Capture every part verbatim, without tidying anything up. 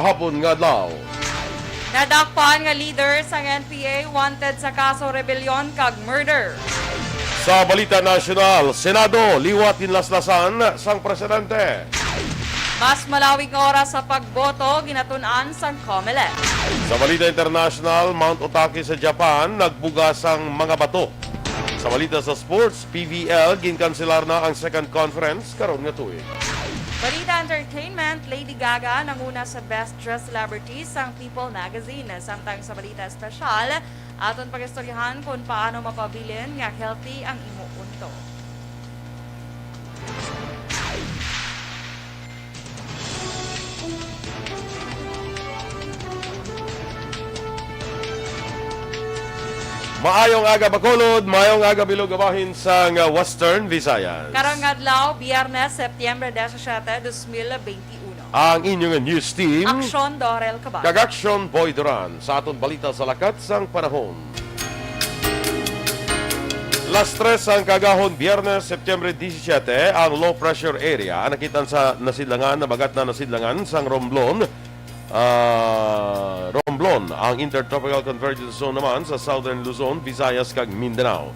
hapon nga adlaw. Nadakpan nga leader sang N P A wanted sa kaso rebelyon kag murder. Sa balita nasyonal, Senado liwat ginlaslasan sang presidente. Mas malawig nga oras sa pagboto, ginatun-an sang Comelec. Sa balita internasyonal, Mount Otake sa Japan nagbuga sang mga bato. Sa balita sa sports, P V L, ginkanselar na ang second conference karon nga tuig. Balita entertainment, Lady Gaga nanguna sa Best Dressed Celebrity sang People Magazine. Samtang sa balita espesyal, aton pag-istoryahan kung paano mapabilin nga healthy ang imo unto. Maayong aga, Bacolod. Maayong aga, bilog nga bahin sang, uh, Western Visayas. Karong adlaw, Biyernes, Setyembre disisiete, dos mil benti uno. Ang inyo nga news team. Aksyon, Dorel Cabal. Kag Aksyon, Boy Duran. Sa aton balita sa lakat sang panahon. Las tres ang kagahon, Biyernes, Setyembre disisiete, ang low pressure area ang nakit-an sa nasidlangan, nabagat na nasidlangan sang Romblon, ah, Romblon. Ang Intertropical Convergence Zone naman sa Southern Luzon, Visayas, kag Mindanao.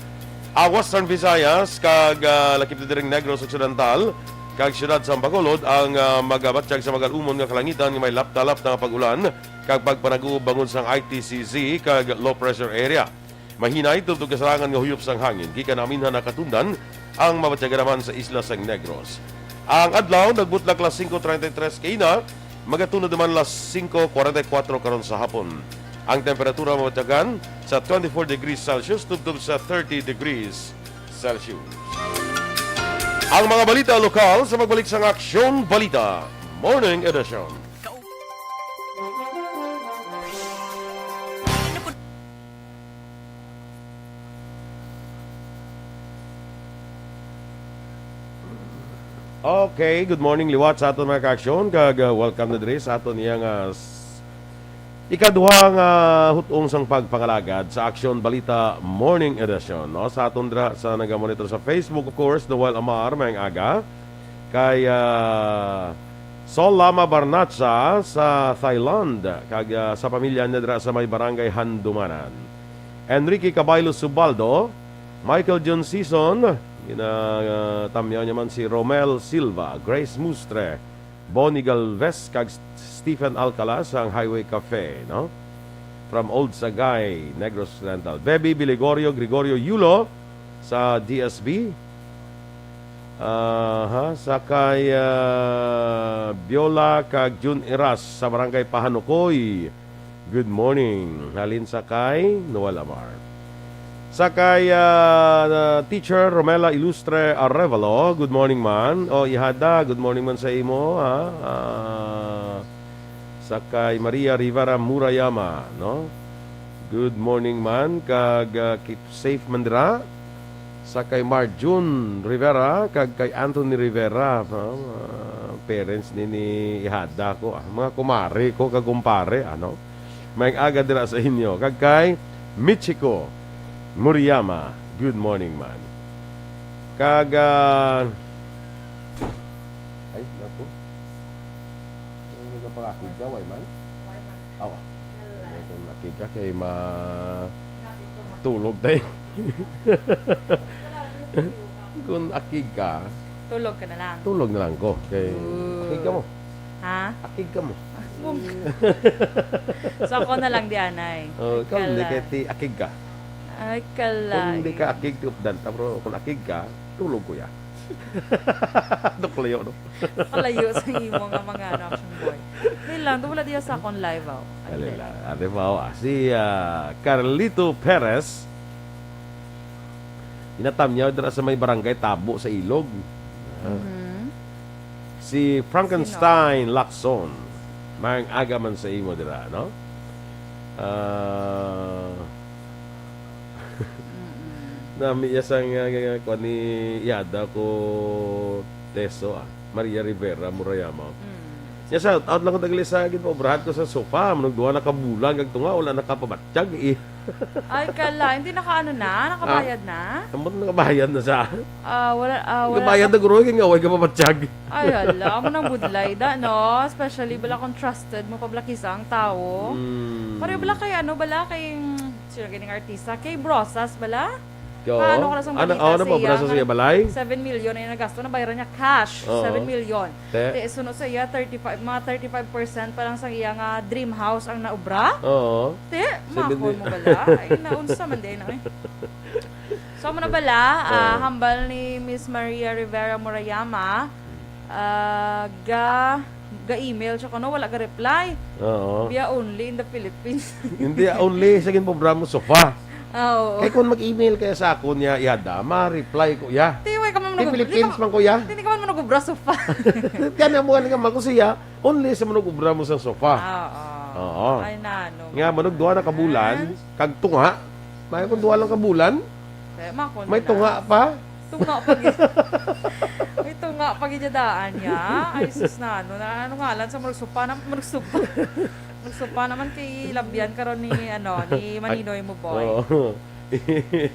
Ang Western Visayas kag, ah, lakip na diri ang Negros Occidental kag siyudad sang Bacolod ang, ah, magabatyag sa magal-umon nga kalangitan nga may lapta-lapta nga pag-ulan kag pagpanaguob bangod sang I T C Z kag low pressure area. Mahinay tubtob kasarangan nga huyop sang hangin gikan aminhan nakatundan ang mabatyagan naman sa isla sang Negros. Ang adlaw nagbutlak las singko treinta y tres kaina, magatunod naman las singko kwarenta y kuwatro karon sa hapon. Ang temperatura mabatyagan sa twenty-four degrees Celsius tubtob sa thirty degrees Celsius. Ang mga balita lokal sa pagbalik sang Aksyon Balita Morning Edition. Okay, good morning liwat sa aton mga ka-aksyon, kag, uh, welcome na diri sa aton iyang, uh, s-, ikaduha nga hut-ong sang pagpangalagad sa Aksyon Balita Morning Edition, no? Sa aton dira sa nagamonitor sa Facebook, of course, Noel Amar, maayong aga. Kay, ah, Sol Lama Barnacha sa Thailand, kag, ah, sa pamilya niya dira sa may barangay Handumanan. Enrique Cabaylo Subaldo, Michael John Sison, ginatamyaw niya man si Romel Silva, Grace Mustre, Bonnie Galvez, kag Stephen Alcala sang Highway Cafe, no? From Old Sagay, Negros Occidental. Baby Biligorio, Gregorio Yulo sa D S B. Aha, sa kay, ah, Biola kag Jun Eras sa Barangay Pahanukoy. Good morning. Halin sa kay Noel Amar. Sa kay, ah, Teacher Romela Ilustre Arevalo, good morning man. O, ihada, good morning man sa imo, ha? Ah, sa kay Maria Rivera Murayama, no? Good morning man, kag, ah, keep safe man dira. Sa kay Marjun Rivera, kag kay Anthony Rivera, no? Ah, parents ni, ni ihada ko, ah. Mga kumare ko, kag kumpare, ano? Maayong aga dira sa inyo. Kag kay Michiko Muriyama, good morning man. Kag, ah, ay, naku. Ay, nagapangakig ka, way man? Awa. Ay, kung nakig ka, kay ma-, tulog tayo. Kung akig ka, tulog ka na lang. Tulog na lang ko. Kay, ooh, akig ka mo. Ha? Akig ka mo. Mung-, so, ako na lang di anay. Oh, ikaw, hindi, kay ti akig ka. Ay, kalay. Kung hindi ka akig, ti updan ta, pero kung akig ka, tulog ko ya. Dok layo, no? Kalayo sa imo nga mga, ano, action boy. Hindi lang, wala diya sa akong live, oh. Dali lang. Ano ba, oh, ah, si, ah, Carlito Perez, inatamyaw dira sa may barangay Tabo sa Ilog. Ah. Mhm. Si Frankenstein Lacson, maayong aga man sa imo dira, no? Ah, mm-mm. Nami iya sang, ah, nga, nga, kuwan ni Yada ko Teso, ah. Maria Rivera Murayama. Mm. Nya, shout out lang ko dagli sa ginpaobrahan ko sa sofa. Manong duha na ka bulan kag tunga, wala nakapabatyag, eh. Ay, kala, hindi naka-ano na? Nakabayad na? Amo na, nakabayad na sa Ah, wala, ah, wala Nakabayad pa. na, guro, kay nga, way ka mabatyag. Ay, hala, amo nang budlay da, no? Especially, bala, kung trusted mo pa, bala, kisa ang tao. Mm. Pareho, bala, kay, ano, bala, kay, mm, sino ganing artista? Kay Brosas, bala? Yo. Paano ka na sang Ano, balita oh, ano sa mo, iya Brosas nga sa iya balay? Seven million ay nagasto, nabayaran niya cash, Oo. seven million. Te. Te, suno sa iya, thirty-five, mga thirty-five percent pa lang sa iya nga dream house ang naubra. Oo. Te, Seven makon mil. mo bala? Ay, naunsa man di na, eh. So, amo na bala, ah, Oo. hambal ni Miss Maria Rivera Murayama, ah, ga, ga-email siya kuno, wala ga-reply. Oo. We are only in the Philippines. Hindi, ah, only sa ginpobra mo sofa. Ah, oo. Kay kung mag-email kaya sa akon niya, yada, ma-reply ko, ya. Di, way ka man Di manug-, Philippines di ka, man ko, ya. di ka man manugubra sofa. Kaya na mo nga naman ko siya, only sa manugubra mo sa sofa. Ah, oo. Oo. Ay, nano. Nga, manugduha na kabulan, Ah. kag tunga. May kung duha lang kabulan, Kaya makon may na. tunga pa. Tunga pa gid. May tunga pa gid daan niya. Ay, sus, nano. Na, ano ngalan sa manugsofa na, manugsofa. Manugsofa naman kay labyan karon ni, ano, ni Maninoy mo, boy. Oo.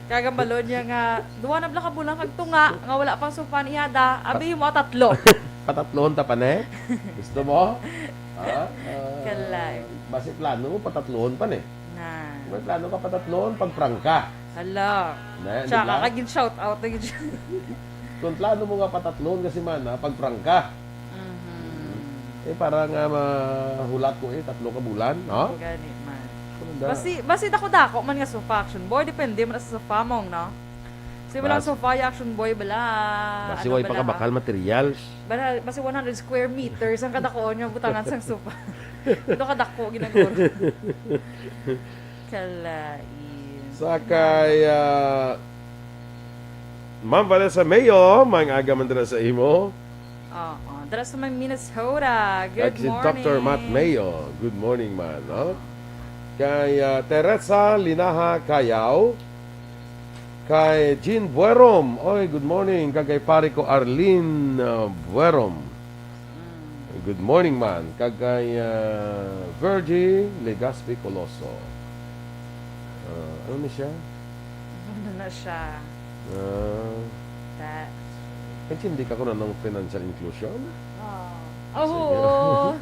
Kag ang balon niya nga, duha na bala ka bulan kag tunga, nga wala pang sofa ni Ada, abi mo tatlo. Patatlohon ta pa, ne? Gusto mo? Ha? Ah, Kalay. basi plano mo, patatlohon pa, ne? Na. May plano ka patatlohon, pag prangka. Hala. Na, di Tsaka ba? ka gin-shout out na gid siya. Kung plano mo nga patatlohon ka semana, pag prangka. Mhm. Eh, para nga mahulat ko, eh, tatlo ka bulan, no? Gani man. Ano da? Basi, basi dako-dako man nga sofa, Action Boy. Depende man sa sofa mo, no? Kasi walang Bas- sofa, yung Action Boy, bala. Basi Ano way pa bala? ka bakal materials. Bala, basi one hundred square meters ang kadakuon nga butangan sang sofa. Ito kadako, ginaguro. Kalain. Sa kay, ah, Ma'am Vanessa Mayo, maayong aga man dira sa imo. Oo. Dira sa may Minnesota. Good Kag si Doctor Matt morning. Mayo. Good morning, man, no? Kay, ah, Teresa Linaha Cayaw. Kay Jean Buerom. Oy, good morning. Kag kay pare ko Arlene, ah, Buerom. Mm. Good morning, man. Kag kay, ah, Virgie Legaspi Coloso. Ah, ano ni siya? Ano na siya? Ah. Ta- Naintindi ka ko na ng financial inclusion? Ah. Sige. Oo.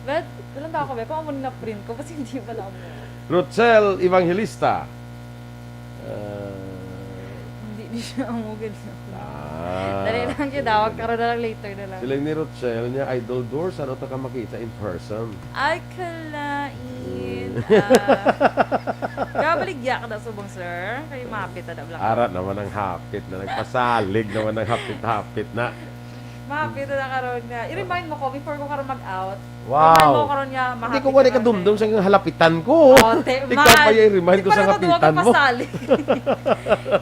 But, walang tao ko, be. Kung amo na print ko, kasi hindi pala amo. Rochelle Evangelista. Ah. Hindi, di siya amo, ganyan. Ah, Dali lang, sige, gidawag sige. ka ron na lang, later na lang. Sila ni Rochelle niya, Idol Doors, ano ta ka makita in person? Ay, kalain. Mm. Ah, kabaligya ka na subong, sir. Kay mapit na bala. Ara naman ang hapit na. Nagpasalig naman ang hapit-hapit na. Mapit na karon nga. I-remind mo ko before ko karon mag-out. Wow. Remind mo karon nga, Hindi ko mahapit wala na karon, kadumdum eh. sa halapitan ko. Oh, te, Ikaw pa man. yung remind Di ko pa sa na to duwag hapitan mo. pasalig.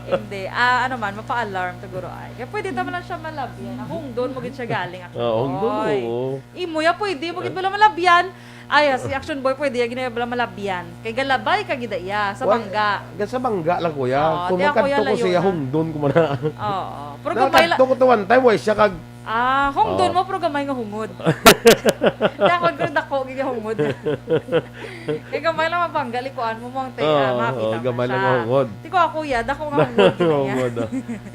Hindi. Ah, ano man, mapa-alarm to, guro, ay. Kaya pwede naman lang siya malabyan. Ang hungdon mo gid siya galing, Action Oo, hungdon, Boy. oo. Imo ya, pwede mo gid bala malabyan. Ay, ah, si Action Boy, pwede ya gid bala malabyan. Kay galabay ka gid iya sa Wa-, bangga. ga-, sa bangga lang, kuya. Oo, Kung di ako ya makadto ko siya, layo na. hungdon ko man na. Oo. Pero gamay la- Nakadto ko to one time, way siya kag Ah, hungdon Oo. mo, pero gamay nga hungod. Di ako, pero dako gid nga hungod. Kay gamay lang mabangga, likuan mo, mong te, ah, Oo, makita oo, mo gamay lang siya. nga hungod. Di ko ako, ya, dako nga hungod gid niya. Hungod, oh.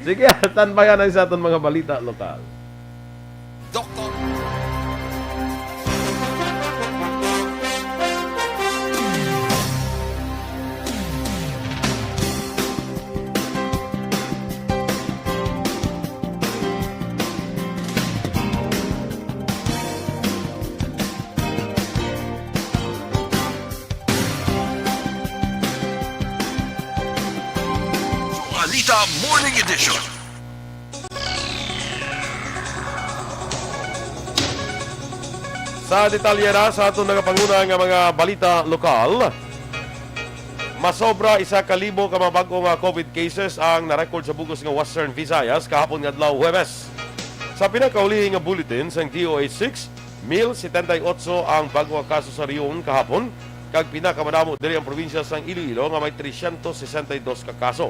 Sige, tanbayan ang sa aton mga balita lokal. Doktor. Balita Morning Edition. Sa detalye na sa aton nagapanguna nga mga balita lokal, masobra isa ka libo ka mga bag-o nga COVID cases ang na-record sa bug-os nga Western Visayas kahapon nga adlaw, Huwebes. Sa pinakaulihi nga bulletin sang D O H six, mil setenta y ocho ang bag-o nga kaso sa rehiyon kahapon, kag pinakamadamo diri ang probinsya sang Iloilo nga may trescientos sesenta y dos ka kaso.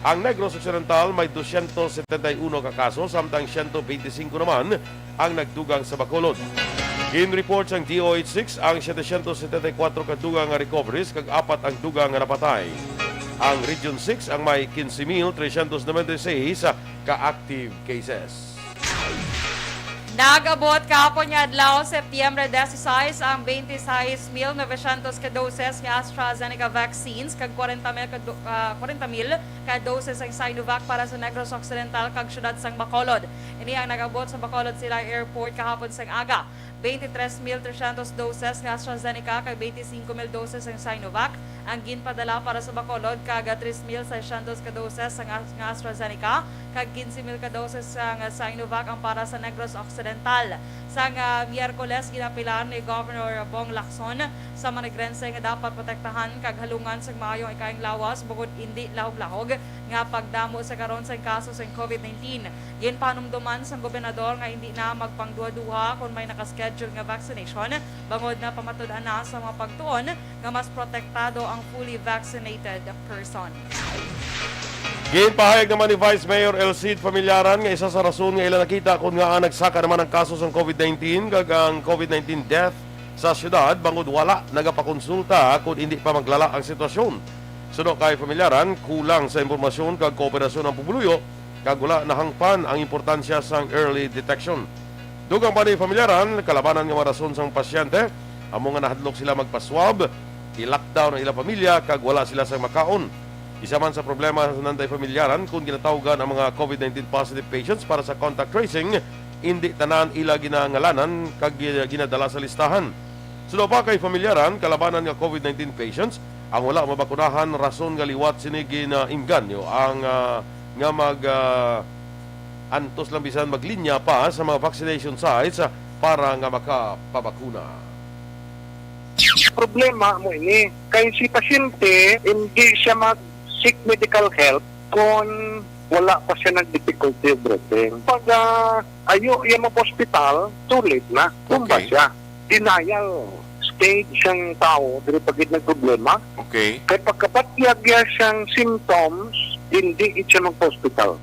Ang Negros Occidental may doscientos setenta y uno ka kaso, samtang ciento veinticinco naman ang nagdugang sa Bacolod. Gin-report sang D O H six ang setecientos setenta y cuatro ka dugang nga recoveries kag apat ang dugang nga napatay. Ang Region six ang may quince mil trescientos noventa y seis ka active cases. Nag-abot kahapon nga adlaw, Setyembre dieciséis, ang twenty-six mil novecientos ka doses nga AstraZeneca vaccines kag kwarenta mil ka do-, ah, kwarenta mil ka doses ang Sinovac para sa Negros Occidental kag siyudad sang Bacolod. Ini ang nag-abot sa Bacolod Silay Airport kahapon sang aga. Twenty-three mil trescientos doses nga AstraZeneca kag twenty-cinco mil doses ang Sinovac ang ginpadala para sa Bacolod, kag three mil seiscientos ka doses nga, nga AstraZeneca kag quince mil ka doses nga Sinovac ang para sa Negros Occidental. Sang, ah, Miyerkules, ginapilan ni Governor Bong Lacson sa Manigrense nga dapat protektahan kag halungan sang maayong ikaayong lawas bangod indi lahog-lahog nga pagdamo sa karon sang kaso sang COVID nineteen. Ginpanumdoman sang gobernador nga indi na magpangduha-duha kon may nakaschedule nga vaccination, bangod napamatud-an na sa mga pagtuon nga mas protektado ang fully vaccinated person. Ginpahayag naman ni Vice Mayor El Cid Familiaran nga isa sa rason nga ila nakita kon ngaa nagsaka naman ang kaso sang COVID nineteen kag ang COVID nineteen death sa siyudad bangod wala nagapakonsulta kon indi pa maglala ang sitwasyon. Suno kay Familiaran, kulang sa impormasyon kag kooperasyon ang pumuluyo kag wala nahangpan ang importansya sang early detection. Dugang pa ni Familiaran, kalabanan nga mga rason sang pasyente amo nga nahadlok sila magpa-swab, i-lockdown ang ilang pamilya kag wala sila sang makaon. Isa man sa problema sa Nanday Familiaran kon ginatawgan ang mga COVID nineteen positive patients para sa contact tracing, indi tanan ila ginangalanan kag gi-, ginadala sa listahan. Suno pa kay Familiaran, kalabanan nga COVID nineteen patients ang wala mabakunahan, rason nga liwat sini ginainganyo ang, ah, nga mag, ah, antos lang bisan maglinya pa sa mga vaccination sites, ah, para nga makapabakuna. Problema mo ini. Kay si pasyente, hindi siya mag-seek medical help kung wala pa siya nag-difficulty of breathing. Pag ah, ayo iya mo hospital, too late na. Tumba Okay. siya. Denial stage ang tao, diri pa gid nagproblema. Okay. Kay pagkabatyag niya siyang symptoms, hindi gid siya magpa-hospital.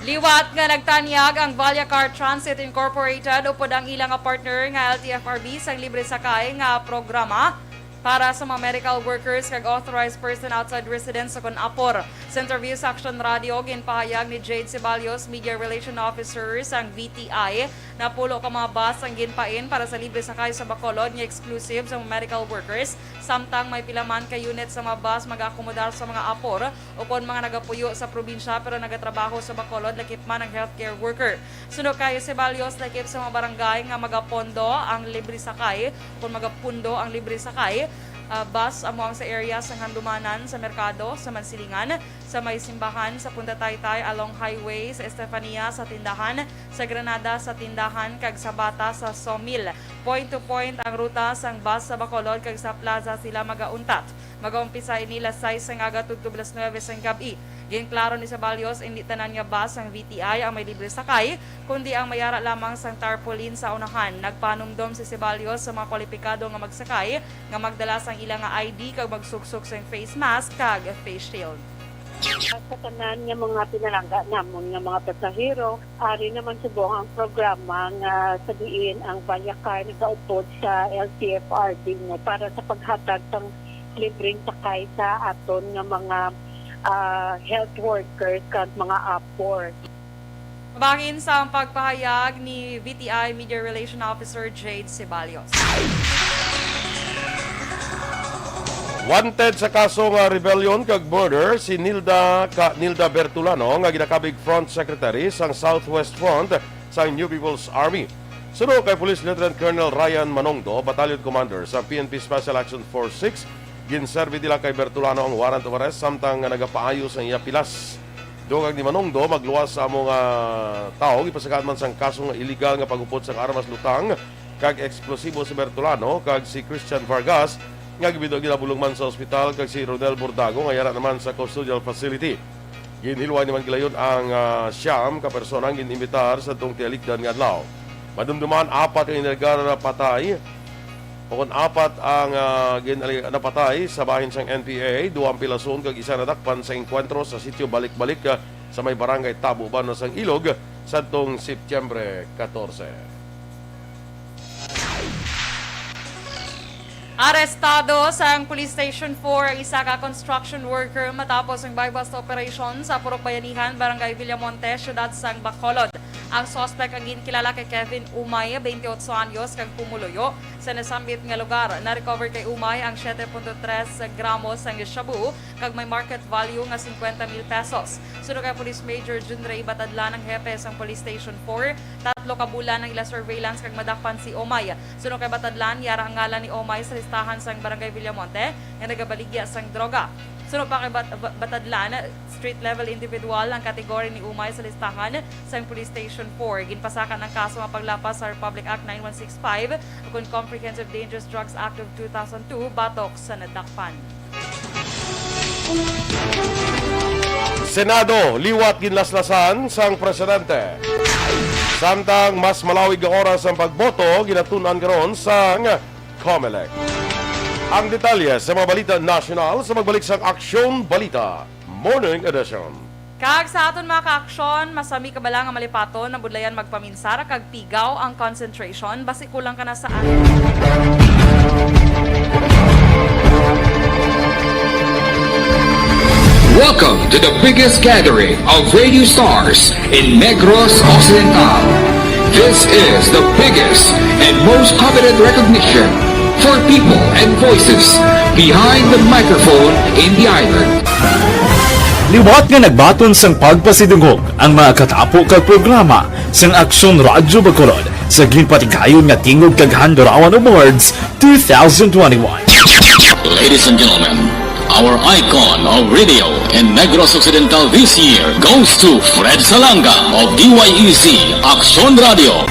Liwat nga nagtanyag ang Valyacar Transit Incorporated upod ang ila nga partner nga L T F R B sang libre sakay nga programa para sa mga medical workers kag authorized person outside residence sa Conapor. Sa interview sa Action Radio, ginpahayag ni Jade Ceballos, Media Relation Officer sang V T I, na pulo ka mga bus ang ginpain para sa libre sakay sa Bacolod nga exclusive sa mga medical workers, samtang may pila man ka unit sa mga bus mag-akomodar sa mga apor ukon mga nagapuyo sa probinsya pero nagatrabaho sa Bacolod, lakip man ang healthcare worker. Suno kay Ceballos, lakip sa mga barangay nga magapondo ang libre sakay, kung magapundo ang libre sakay, ah, bus amo ang sa area sa Handumanan, sa Merkado, sa Mansilingan, sa may simbahan, sa Punta Taytay along highway, sa Estefania sa tindahan, sa Granada sa tindahan, kag sa Bata sa Sawmill. Point to point ang ruta sang bus sa Bacolod kag sa plaza sila magauntat. Magaumpisa ini las sais sang aga tubtob las nuebe sang gab-i. Ginklaro ni Ceballos, indi tanan nga bus sang V T I ang may libre sakay, kundi ang may ara lamang sang tarpaulin sa unahan. Nagpanumdom si Ceballos sa mga kwalipikado nga magsakay nga magdala sang ila nga I D kag magsuksok sang face mask kag face shield. Sa tanan nga mga pinalangga namon nga mga pasahero, ari naman subong ang programa nga sa diin ang Valyacar nagaupod sa L T F R D, no, para sa paghatag sang libreng sakay sa aton nga mga, ah, health workers kag mga apor. Bahin sa pagpahayag ni V T I Media Relation Officer Jade Ceballos. Wanted sa kaso nga rebellion kag murder si Nilda ka Nilda Bertolano nga ginakabig front secretary sang Southwest Front sang New People's Army. Suno kay Police Lieutenant Colonel Ryan Manongdo, Battalion Commander sa P N P Special Action Force six, ginserbi nila kay Bertolano ang warrant of arrest samtang nga nagapaayo sang iya pilas. Dugang ni Manongdo, magluwas sa amo nga tawo, gipasakaan man sang kaso nga illegal nga pag-upod sang armas lutang kag eksplosibo si Bertolano kag si Christian Vargas nga gibido ginabulong man sa ospital kag si Ronel Bordago nga yara naman sa custodial facility. Ginhilway naman gilayon ang, ah, siyam ka persona ang gin-imbitar sa tong tialikdan nga adlaw. Madumduman, apat ka illegal na patay o kon apat ang, ah, gin-, napatay sa bahin sang N P A, duha ang pilason kag isa nadakpan sa engkwentro sa sitio Balik-Balik, ah, sa may barangay Tabo, Banwa sang Ilog, sadtong Setyembre katorse. Arestado sang Police Station four ang isa ka construction worker matapos ang buy-bust operation sa Purok Bayanihan, Barangay Villamonte, siyudad sang Bacolod. Ang suspect ang ginkilala kay Kevin Umay, twenty-eight anyos, kag pumuluyo sa nasambit nga lugar. Na-recover kay Umay ang siete punto tres gramo sang shabu kag may market value nga cincuenta mil pesos. Suno kay Police Major Jun Ray Batadlan, ang hepe sang Police Station four, tatlo ka bulan ang ila surveillance kag madakpan si Omay. Suno kay Batadlan, yara ang ngalan ni Omay sa listahan sang Barangay Villamonte nga nagabaligya sang droga. Suno pa kay Bat-, Ba-, Batadlan, street level individual ang kategorya ni Umay sa listahan sang Police Station four. Ginpasakan ang kaso nga paglapas sa Republic Act nine one six five ukon Comprehensive Dangerous Drugs Act of two thousand two batok sa nadakpan. Senado liwat ginlaslasan sang presidente. Samtang mas malawig nga oras ang pagboto, ginatun-an karon sang Comelec. Ang detalye sa mga balita nasyonal sa pagbalik sang Aksyon Balita Morning Edition. Kag sa aton mga ka-aksyon, masami ka bala nga malipaton, nabudlayan magpaminsara kag pigaw ang concentration, basi kulang ka na sa aton. Welcome to the biggest gathering of radio stars in Negros Occidental. This is the biggest and most coveted recognition for people and voices behind the microphone in the island. Liwat nga nagbaton sang pagpasidungog ang mga katapo kag programa sang Aksyon Radyo Bacolod sa ginpatigayon nga Tingog kag Handurawan Awards two thousand twenty-one. Ladies and gentlemen, our icon of radio in Negros Occidental this year goes to Fred Salanga of D Y E Z Aksyon Radio.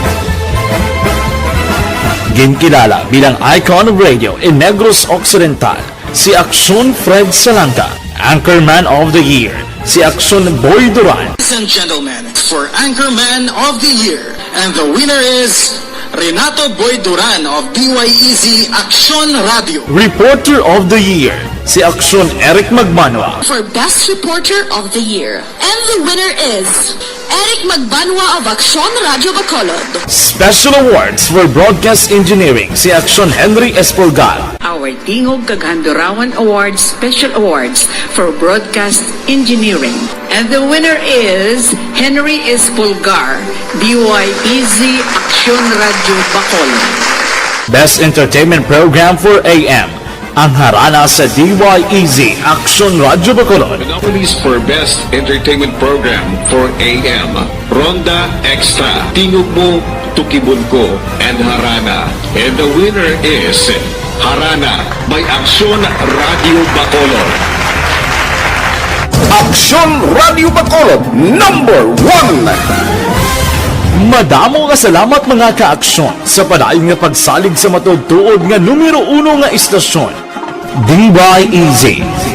Ginkilala bilang icon of radio in Negros Occidental si Aksyon Fred Salanga, Anchorman of the Year si Aksyon Boy Duran. Ladies and gentlemen, for Anchorman of the Year, and the winner is Renato Boy Duran of D Y E Z Aksyon Radio. Reporter of the Year si Aksyon Eric Magbanwa. For Best Reporter of the Year, and the winner is Eric Magbanwa of Aksyon Radio Bacolod. Special Awards for Broadcast Engineering si Aksyon Henry Espolgar. Our Tingog kag Handurawan Awards Special Awards for Broadcast Engineering. And the winner is Henry Espolgar, D Y E Z Aksyon Radio Bacolod. Best Entertainment Program for A M, ang Harana sa D Y E Z Aksyon Radio Bacolod. The nominees for Best Entertainment Program for A M, Ronda Extra, Tingog Mo, Tukibon Ko, and Harana. And the winner is Harana by Aksyon Radio Bacolod. Aksyon Radio Bacolod, number one! Madamo nga salamat, mga ka-aksyon, sa padayon nga pagsalig sa matuod-tuod nga numero uno nga istasyon, D Y E Z,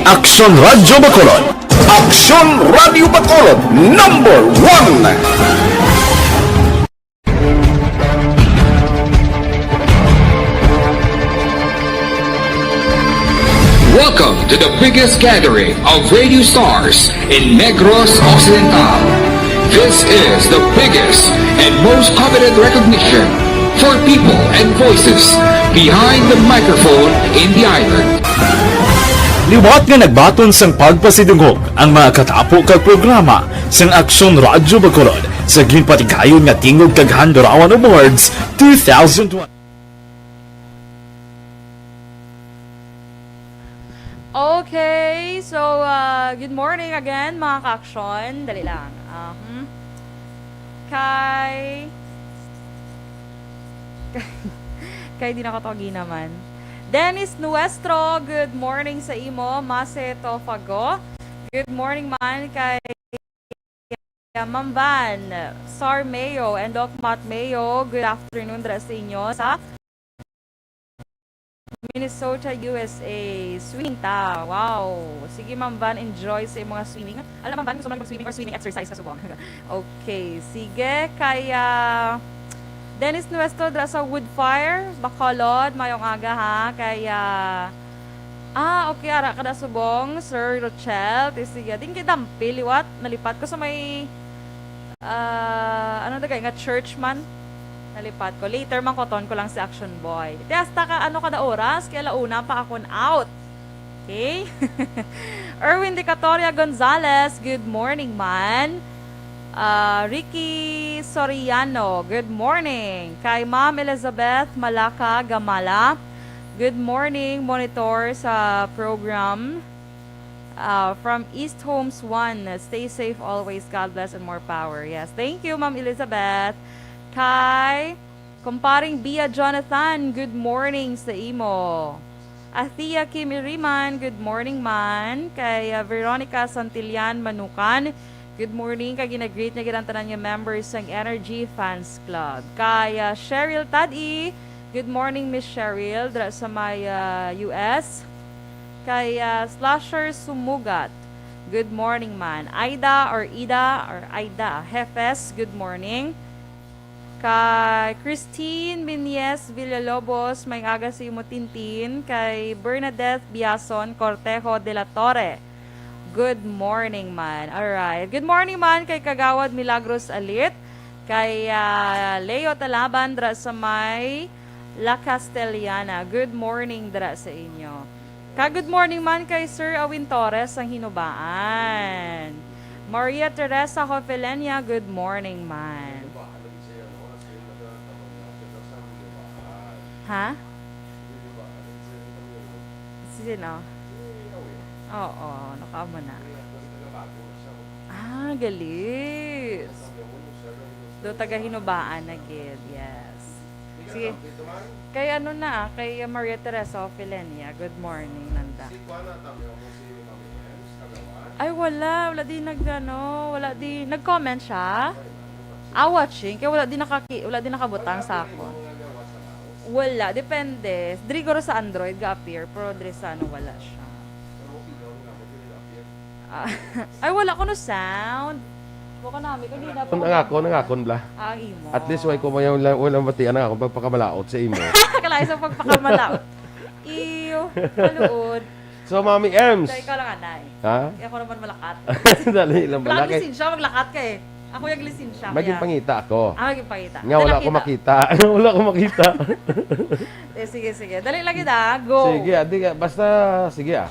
Aksyon Radio Bacolod. Aksyon Radio Bacolod, number one! Welcome to the biggest gathering of radio stars in Negros Occidental. This is the biggest and most coveted recognition for people and voices behind the microphone in the island. Liwat nga nagbaton sang pagpasidungog ang mga katapo kag programa sang Aksyon Radyo Bacolod sa ginpatigayon nga Tingog kag Handurawan Awards two thousand twenty. Okay, so, uh, good morning again, mga ka-aksyon. Dali lang. Um, kay, kay di na ko to ginaman. Dennis Nuestro, good morning sa imo. Mase Tofago, good morning man kay Ma'am Van. Sar Mayo and Doc Matt Mayo, good afternoon dira sa inyo sa Minnesota, U S A. Swing ta. Wow. Sige, Ma'am Van, enjoy sa imong swimming. Alam, Ma'am Van, gusto mo mag-swimming or swimming exercise ka subong? Okay, sige. Kaya, Dennis Nuestro dira sa Woodfire, Bacolod, mayong aga, ha. Kaya, ah, okay, ara ka na subong, Sir Rochelle. Ti sige, din kay Dampi, liwat, nalipat ko sa may Ah, ano na kay nga church man? Nalipat ko. Later man ko, ton ko lang si Action Boy. Iti hasta ka, ano, kada oras, kay ala una pa akon out. Okay? Erwin Decatoria Gonzalez, good morning, man. Ah, Ricky Soriano, good morning. Kay Ma'am Elizabeth Malaka Gamala, good morning, monitor sa program. Ah, from East Homes One, stay safe always. God bless and more power. Yes. Thank you, Ma'am Elizabeth. Kay Kumparing Bia Jonathan, good morning sa imo. Athea Kim Iriman, good morning, man. Kay, ah, Veronica Santillan Manukan, good morning. Kay ginagreet niya gid ang tanan nga members sang Energy Fans Club. Kay, ah, Cheryl Tadi, good morning, Miss Cheryl, dra sa may, ah, U S. Kay, ah, Slasher Sumugat, good morning, man. Aida or Ida or Aida Jefes, good morning. Kay Christine Minyes Villalobos, may aga sa imo, Tintin. Kay Bernadette Biason Cortejo de la Torre, good morning, man. Alright. Good morning, man, kay Kagawad Milagros Alit. Kay, ah, Leo Talaban dra sa may La Castellana. Good morning dra sa inyo. Ka good morning man kay Sir Awin Torres sang Hinubaan. Maria Teresa Jovelenia, good morning man. Ha? Sino? Oo, nakaamo na. Ah, galit. Do taga Hinubaan na gid, yes. Sige. Kay ano na, kay Maria Teresa Ofelenia, good morning, nanda. Ay, wala. Wala di nag, ano, wala di, nag-comment siya? Ah, watching. Kaya wala di nakaki-, wala di nakabutang sa ako. Wala, depende. Diri guro sa Android ga-appear, pero diri sa ano, wala siya. Ah, ay, wala ko no sound. Baka nami, kanina pa. Ang ako, ang akon bla. Ah, ang imo. At least, way ko may wala, wala matian ang akong pagpakamalaot sa imo. Kalayo sa pagpakamalaot. Iyo, kaluod. So, Mami Ems. Sa ikaw lang, anay. Ha? Kaya ako naman malakat. Dali lang Wala bala. Ang Kay lisensya, maglakat ka eh. Ako yung lisensya, Maging kaya pangita ako. Ah, maging pangita. Nga, Dali, wala ko kita. makita. Wala ko makita. Eh, sige, sige. Dali lang yun, ah. Go. Sige, adi ka. Basta, sige, ah.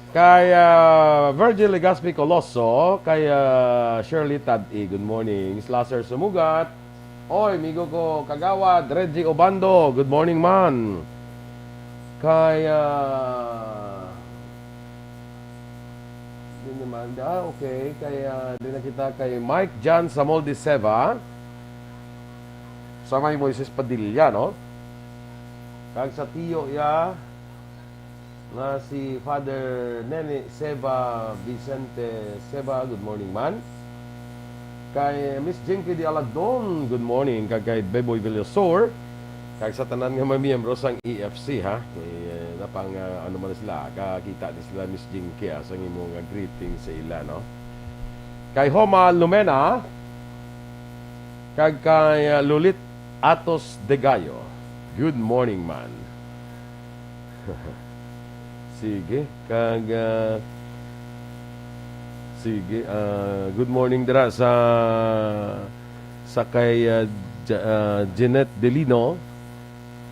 Kay, ah, Virgil Legaspi Coloso, kay, ah, Shirley Tad-i, good morning. Slasher Sumugat. Oy, migo ko, Kagawad Reggie Obando, good morning, man. Kay, ah, di naman, ah, okay. Kay, ah, di na kita kay Mike Jan Samol de Seva. Sa may Moises Padilla, no? Kag sa tiyo ya, nga si Father Nene Seba Vicente Seba, good morning man. Kay Miss Jinky Di Alagdon, good morning. Kag kay Beboy Villasor, kag sa tanan nga mga miyembro sang E F C, ha. Kay, eh, napang, ah, ano man sila, kakita ni sila Miss Jinky, ah, sang imo nga greeting sa ila, no? Kay Homa Lumena, kag kay, ah, Lulit Atos de Gallo, good morning man. Sige, kag, ah, sige, ah, good morning dira sa, sa kay, ah, Ja-, ah, Jeanette Delino.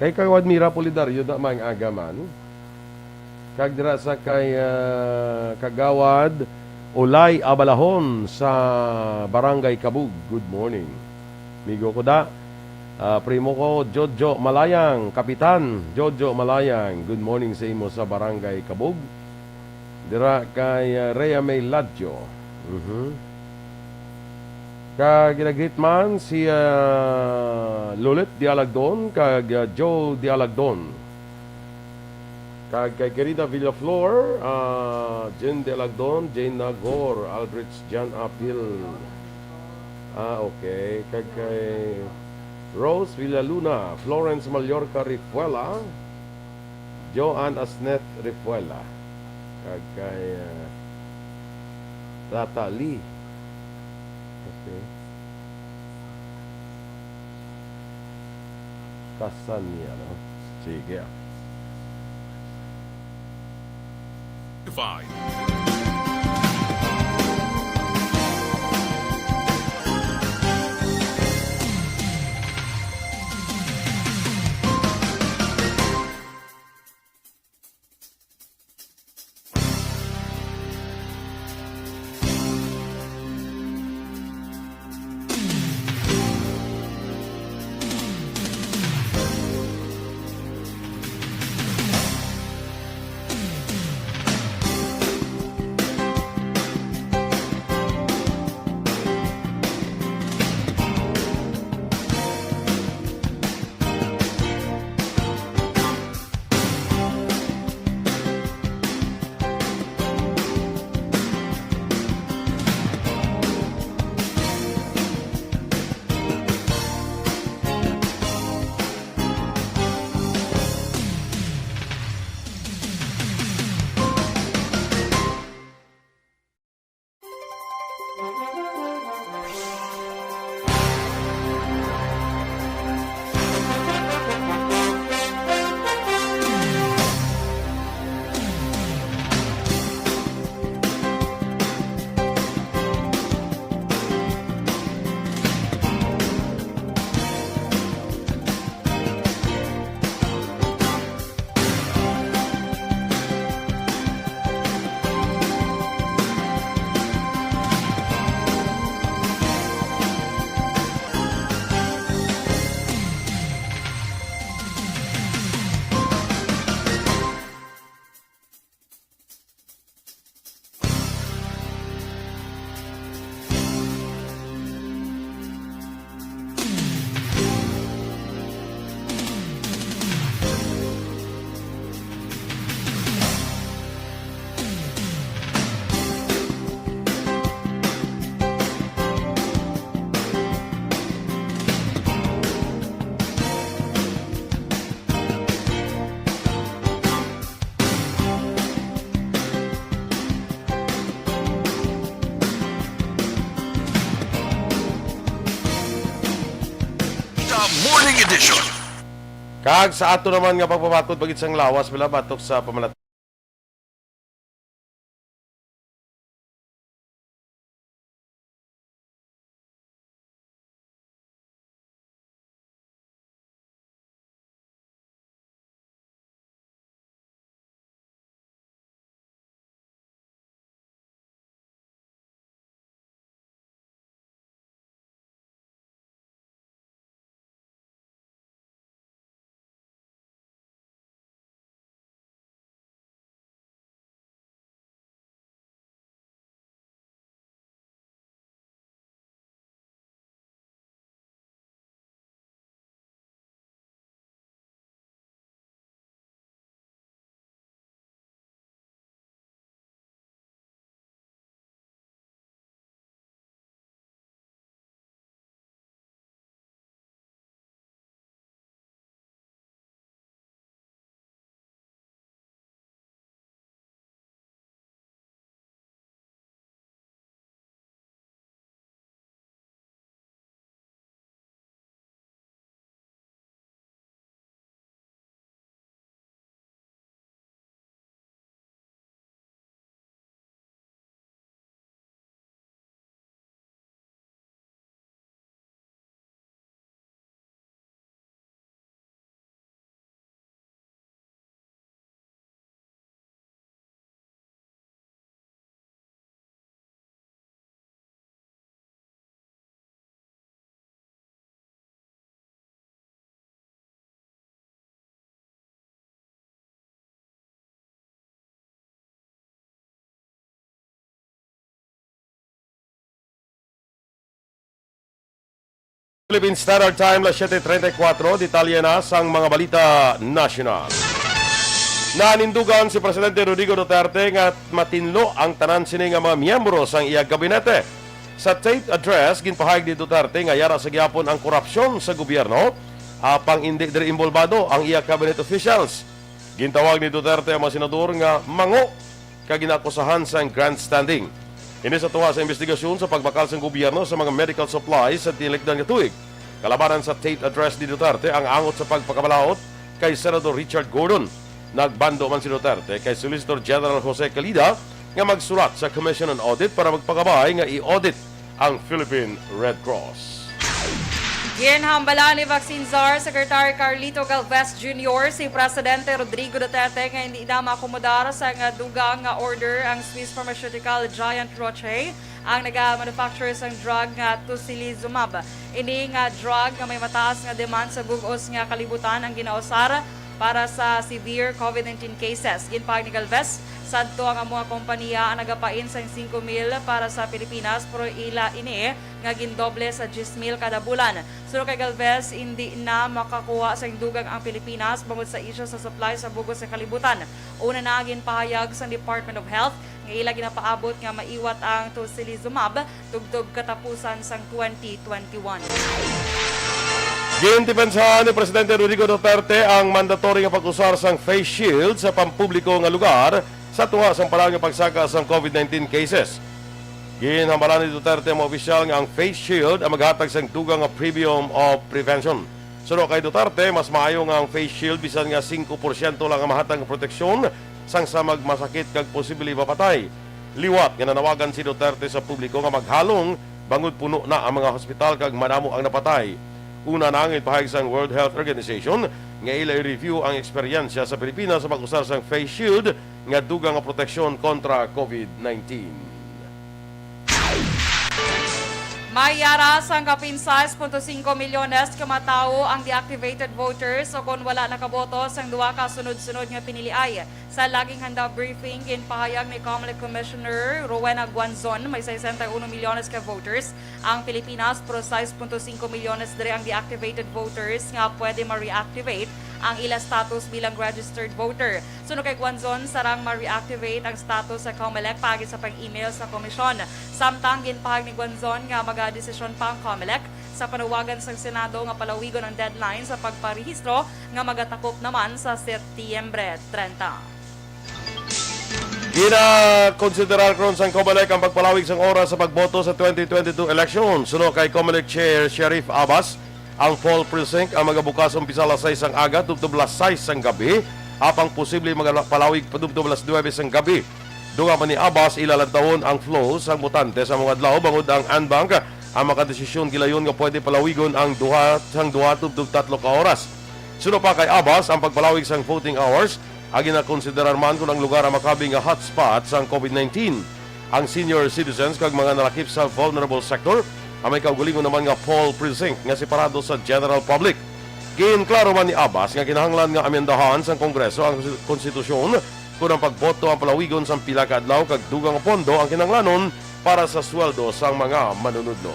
Kay Kagawad Mira Pulidario, da maayong aga man. Kag dira sa kay, ah, Kagawad Olay Abalahon sa Barangay Kabug. Good morning. Migo ko da, ah, primo ko, Jojo Malayang, Kapitan Jojo Malayang, good morning sa imo sa Barangay Kabug. Dira kay, ah, Rhea May Ladjo. Mhm. Kag ginagreet man si, ah, Lulit Dialagdon kag, ah, Joe Dialagdon. Kag kay Querida Villaflor, ah, Jane Dialagdon, Jane Nagor, Aldrich Jan Apil. Ah, okay. Kag kay Rose Villaluna, Florence Mallorca Rifuela, Joanne Asneth Rifuela, kag kay, ah, Tata Lee. Okay. Kasanya, no? Sige, ah. Five. Edition. Kag sa ato naman nga pagpabaton pa gid sang lawas, wala, batok sa pamalat- Philippine Standard Time, las siete treinta y cuatro. Detalye na sang mga balita nasyonal. Nanindugan si Presidente Rodrigo Duterte nga matinlo ang tanan sini nga mga miyembro sang iya gabinete. Sa taped address, ginpahayag ni Duterte nga yara sa gihapon ang korupsyon sa gobyerno, apang indi diri inbolbado ang iya cabinet officials. Gintawag ni Duterte ang mga senador nga mango kag ginaakusahan sang grandstanding. Ini sa tunga sa imbestigasyon sa pagbakal sang gobyerno sa mga medical supplies sa tinikdan nga tuig. Kalabanan sa taped address ni Duterte ang angot sa pagpakabalaod kay Senador Richard Gordon. Nagbando man si Duterte kay Solicitor General Jose Calida nga magsurat sa Commission on Audit para magpakabay nga i-audit ang Philippine Red Cross. Ginhambala ni Vaccine Czar Secretary Carlito Galvez Junior si Presidente Rodrigo Duterte nga hindi na maakomodar sa nga dugang nga order ang Swiss pharmaceutical giant Roche, ang naga-manufacture sang drug nga tocilizumab. Ini nga drug nga may mataas nga demand sa bug-os nga kalibutan ang ginausar para sa severe COVID nineteen cases. Ginpahayag ni Galvez, sadto ang amo nga kompanya ang nagapain sang singko mil para sa Pilipinas, pero ila ini nga gindoble sa diyes mil kada bulan. Suno kay Galvez, indi na makakuha sang dugang ang Pilipinas bangod sa isyu sa supply sa bug-os nga kalibutan. Una na, ginpahayag sang Department of Health nga ila ginapaabot nga maiwat ang tocilizumab tubtob katapusan sang twenty twenty-one. Gindepensahan ni Presidente Rodrigo Duterte ang mandatory nga pag-usar sang face shield sa pampubliko nga lugar sa tunga sang palaan nga pagsaka sang COVID nineteen cases. Ginhambalan ni Duterte ang mga opisyal nga ang face shield ang maghatag sang dugang nga premium of prevention. Suno kay Duterte, mas maayo nga ang face shield bisan nga singko porsyento lang ang mahatag nga proteksyon sang samag masakit kag posible mapatay. Liwat nga nanawagan si Duterte sa publiko nga maghalong bangod puno na ang mga hospital kag madamo ang napatay. Una na nga ginpahayag sang World Health Organization nga ila i-review ang eksperyensya sa Pilipinas sa pag-usar sang face shield nga dugang nga proteksyon kontra COVID nineteen. May yara sang kapin sais punto singko milyones ka mga tawo ang deactivated voters o kon wala nakaboto sang duha ka sunod-sunod nga piniliay. Sa Laging Handa briefing, ginpahayag ni Comelec Commissioner Rowena Guanzon, may sesenta y uno milyones ka voters ang Pilipinas, pero sais punto singko milyones diri ang deactivated voters nga pwede ma-reactivate ang ila status bilang registered voter. Suno kay Guanzon, sarang ma-reactivate ang status sa Comelec paagi sa pag-email sa komisyon. Samtang ginpahayag ni Guanzon nga magadesisyon pa ang Comelec sa panawagan sang Senado nga palawigon ang deadline sa pagparehistro nga magatakop naman sa Setyembre treinta. Ginakonsiderar karon sang Comelec ang pagpalawig sang oras sa pagboto sa twenty twenty-two election. Suno kay Comelec Chair Sharif Abbas, Ang Paul Precinct ang magabukas umpisa alas sais sang aga tubtob alas sais sang gabi, apang posible magpalawig pa tubtob alas nuwebe sang gabi. Dugang pa ni Abbas, ila lantawon ang flow sang botante sa mga adlaw, bangod ang Anbank ang makadesisyon gilayon nga pwede palawigon ang duha sang duha tubtob tatlo ka oras. Suno pa kay Abbas, ang pagpalawig sang voting hours ang ginakonsiderar man kon ang lugar ang makabig nga hotspot sang covid nineteen. Ang senior citizens kag mga nalakip sa vulnerable sector ang may kaugalingon naman nga Paul Precinct nga separado sa general public. Ginklaro man ni Abbas nga kinahanglan nga amyendahan sang Kongreso ang konstitusyon kon ang pagboto ang palawigon sang pila ka adlaw kag dugang nga pondo ang kinahanglanon para sa sweldo sang mga manunudlo.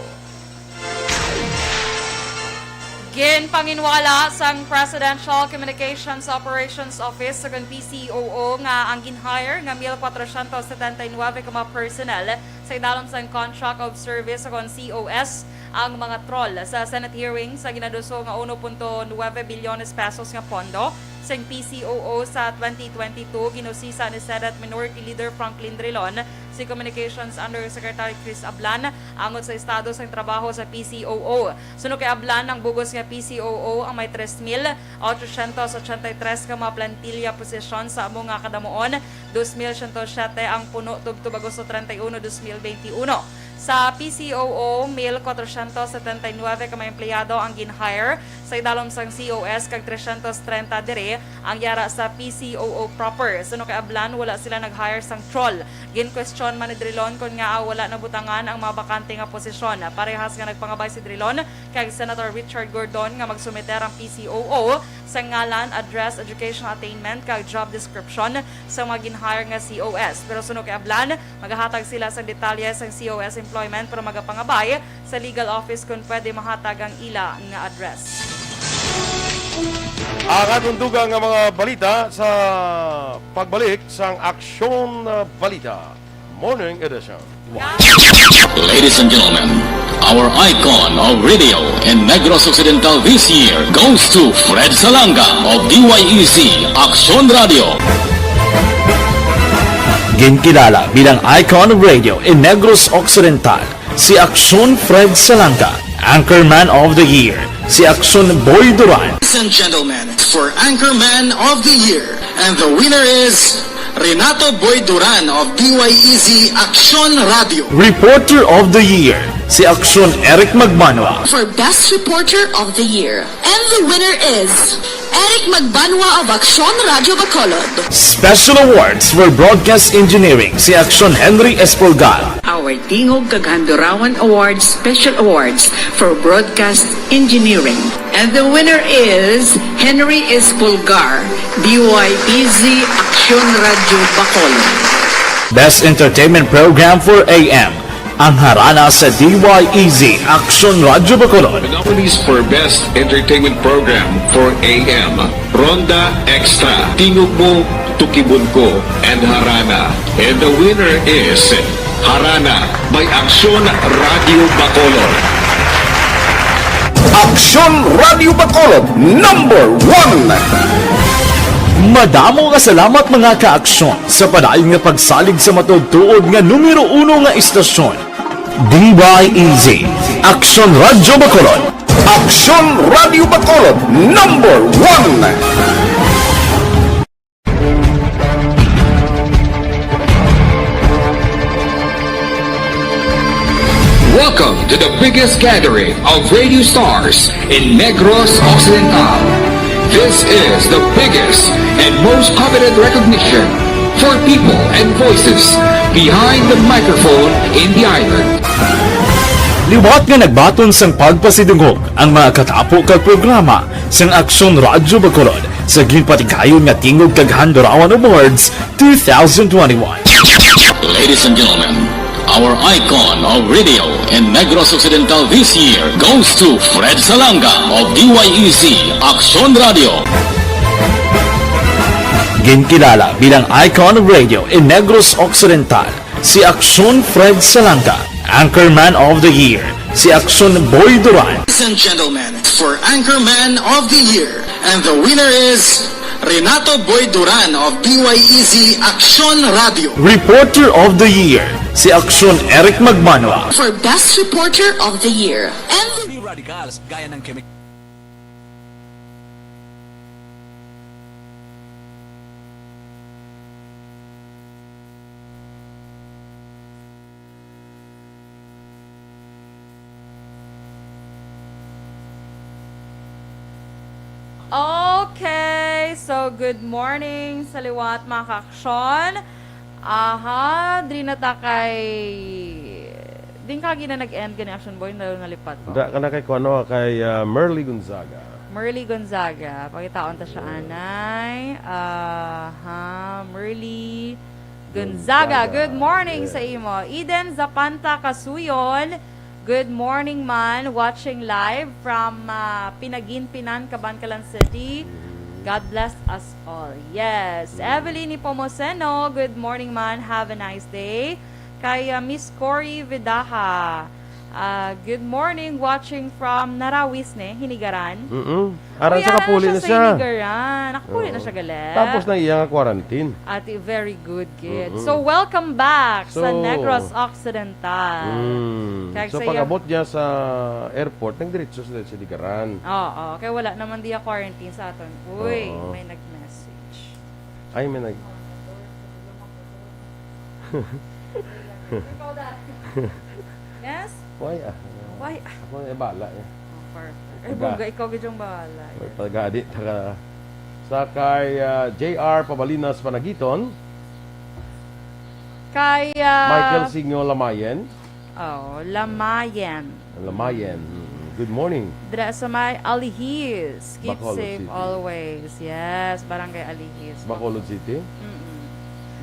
Ginpanginwala sang Presidential Communications Operations Office, o kon P C O O, nga ang gin-hire nga mil kwatrocientos setenta y nuebe ka mga personnel sa idalom sang Contract of Service, o kon C O S, ang mga troll. Sa Senate hearing sa ginaduso nga uno punto nuebe bilyones pesos nga pondo sang P C O O sa twenty twenty-two, ginusisa ni Senate Minority Leader Franklin Drilon si Communications Undersecretary Chris Ablan angot sa estado sang trabaho sa P C O O. Suno kay Ablan, ang bug-os nga P C O O ang may tres mil ochocientos ochenta y tres ka mga plantilla posisyon sa amo nga kadamuon, dos mil ciento siete ang puno tubtob Agosto treinta y uno, dos mil veintiuno. Sa P C O O, mil kwatrocientos setenta y nuebe ka mga empleyado ang gin-hire sa idalom sang C O S kag trescientos treinta diri ang yara sa P C O O proper. Suno kay Ablan, wala sila nag-hire sang troll. Gin-question man ni Drilon kon ngaa wala nabutangan ang mga bakante nga posisyon. Parehas nga nagpangabay si Drilon kag Senator Richard Gordon nga magsumiter ang P C O O sa ngalan, address, educational attainment, kag job description sa mga gin-hire nga C O S. Pero suno kay Ablan, magahatag sila sang detalye sang C O S employment, pero magapangabay sa legal office kon pwede mahatag ang ila nga address. Ang atong dugang nga mga balita sa pagbalik sang Aksyon, uh, Balita Morning Edition. Ladies and gentlemen, our icon of radio in Negros Occidental this year goes to Fred Salanga of D Y E Z Aksyon Radio. Ginkilala bilang icon of radio in Negros Occidental, si Aksyon Fred Salanga, Anchorman of the Year, si Aksyon Boy Duran. Ladies and gentlemen, for Anchorman of the Year, and the winner is Renato Boy Duran of D Y E Z Aksyon Radio. Reporter of the Year, si Aksyon Eric Magbanwa. For Best Reporter of the Year, and the winner is Eric Magbanwa of Aksyon Radio Bacolod. Special Awards for Broadcast Engineering, si Aksyon Henry Espolgar. Our Tingog kag Handurawan Awards Special Awards for Broadcast Engineering. And the winner is Henry Espolgar, D Y E Z Aksyon Radio Bacolod. Best Entertainment Program for A M, ang Harana sa D Y E Z Aksyon Radio Bacolod. The nominees for Best Entertainment Program for A M, Ronda Extra, Tingog Mo, Tukibon Ko, and Harana. And the winner is Harana by Aksyon Radio Bacolod. Aksyon Radio Bacolod, number one. Madamo nga salamat, mga ka-Aksyon, sa padayon nga pagsalig sa matuod-tuod nga numero uno nga istasyon, D Y E Z, Aksyon Radio Bacolod. Aksyon Radio Bacolod, number one. Welcome to the biggest gathering of radio stars in Negros Occidental. This is the biggest and most coveted recognition for people and voices behind the microphone in the island. Liwat nga nagbaton sang pagpasidungog ang mga katapo kag programa sang Aksyon Radyo Bacolod sa ginpatigayon nga Tingog kag Handurawan Awards two thousand twenty-one. Ladies and gentlemen, our icon of radio in Negros Occidental this year goes to Fred Salanga of D Y E Z Aksyon Radio. Ginkilala bilang icon of radio in Negros Occidental, si Aksyon Fred Salanga, Anchorman of the Year, si Aksyon Boy Duran. Ladies and gentlemen, for Anchorman of the Year, and the winner is Renato Boy Duran of D Y E Z Aksyon Radio. Reporter of the Year, si Aksyon Eric Magbanwa. For Best Reporter of the Year, and the Free radicals, gaya ng chemical So, good morning sa liwat, mga ka-aksyon. Aha, diri na ta kay, din ka gina nag-end gani, Action Boy, na nalipat ko. Da ka na kay kuno, kay, ah, Merly Gonzaga. Merly Gonzaga. Pakitaon ta siya, Yeah. anay. Aha, Merly Gonzaga. Gonzaga. Good morning Yes. sa imo. Eden Zapanta Kasuyon. Good morning, man. Watching live from, ah, Pinaginpinan, Kabankalan City. Mm. God bless us all. Yes. Mm. Evelyn Nepomuceno, good morning, man. Have a nice day. Kay, ah, Miss Cory Vidaja, ah, good morning, watching from Narawis, ne, Hinigaran. Mm-mm. Aran Uy, sa aran na kapuli siya na sa siya. Hinigaran. Nakapuli na Oo. siya, galit. Tapos na iya nga quarantine. Ati, very good, gid. Mm-mm. So, welcome back sa So, Negros Occidental. Mm. Kag So, sa iya pag-abot niya sa airport, nagdiretso sila sa Hinigaran. Oo, kay wala naman diya quarantine sa aton. Uy, Oo. may nag-message. Ay, may nag- Yes? Why, ah? Why, ah? Ako na bala, eh. Oh, perfect. Ay, Taga- bongga, ikaw gid yung bahala. May pagadi, taga, sa kay, ah, J R Pabalinas Panagiton. Kay, ah, Michael Singo Lamayan. Oh, Lamayan. Lamayan. Mm. Good morning. Dira sa may Alihis. Keep Bacolod safe City. always. Yes, Barangay Alihis. Bacolod City? Mm-mm.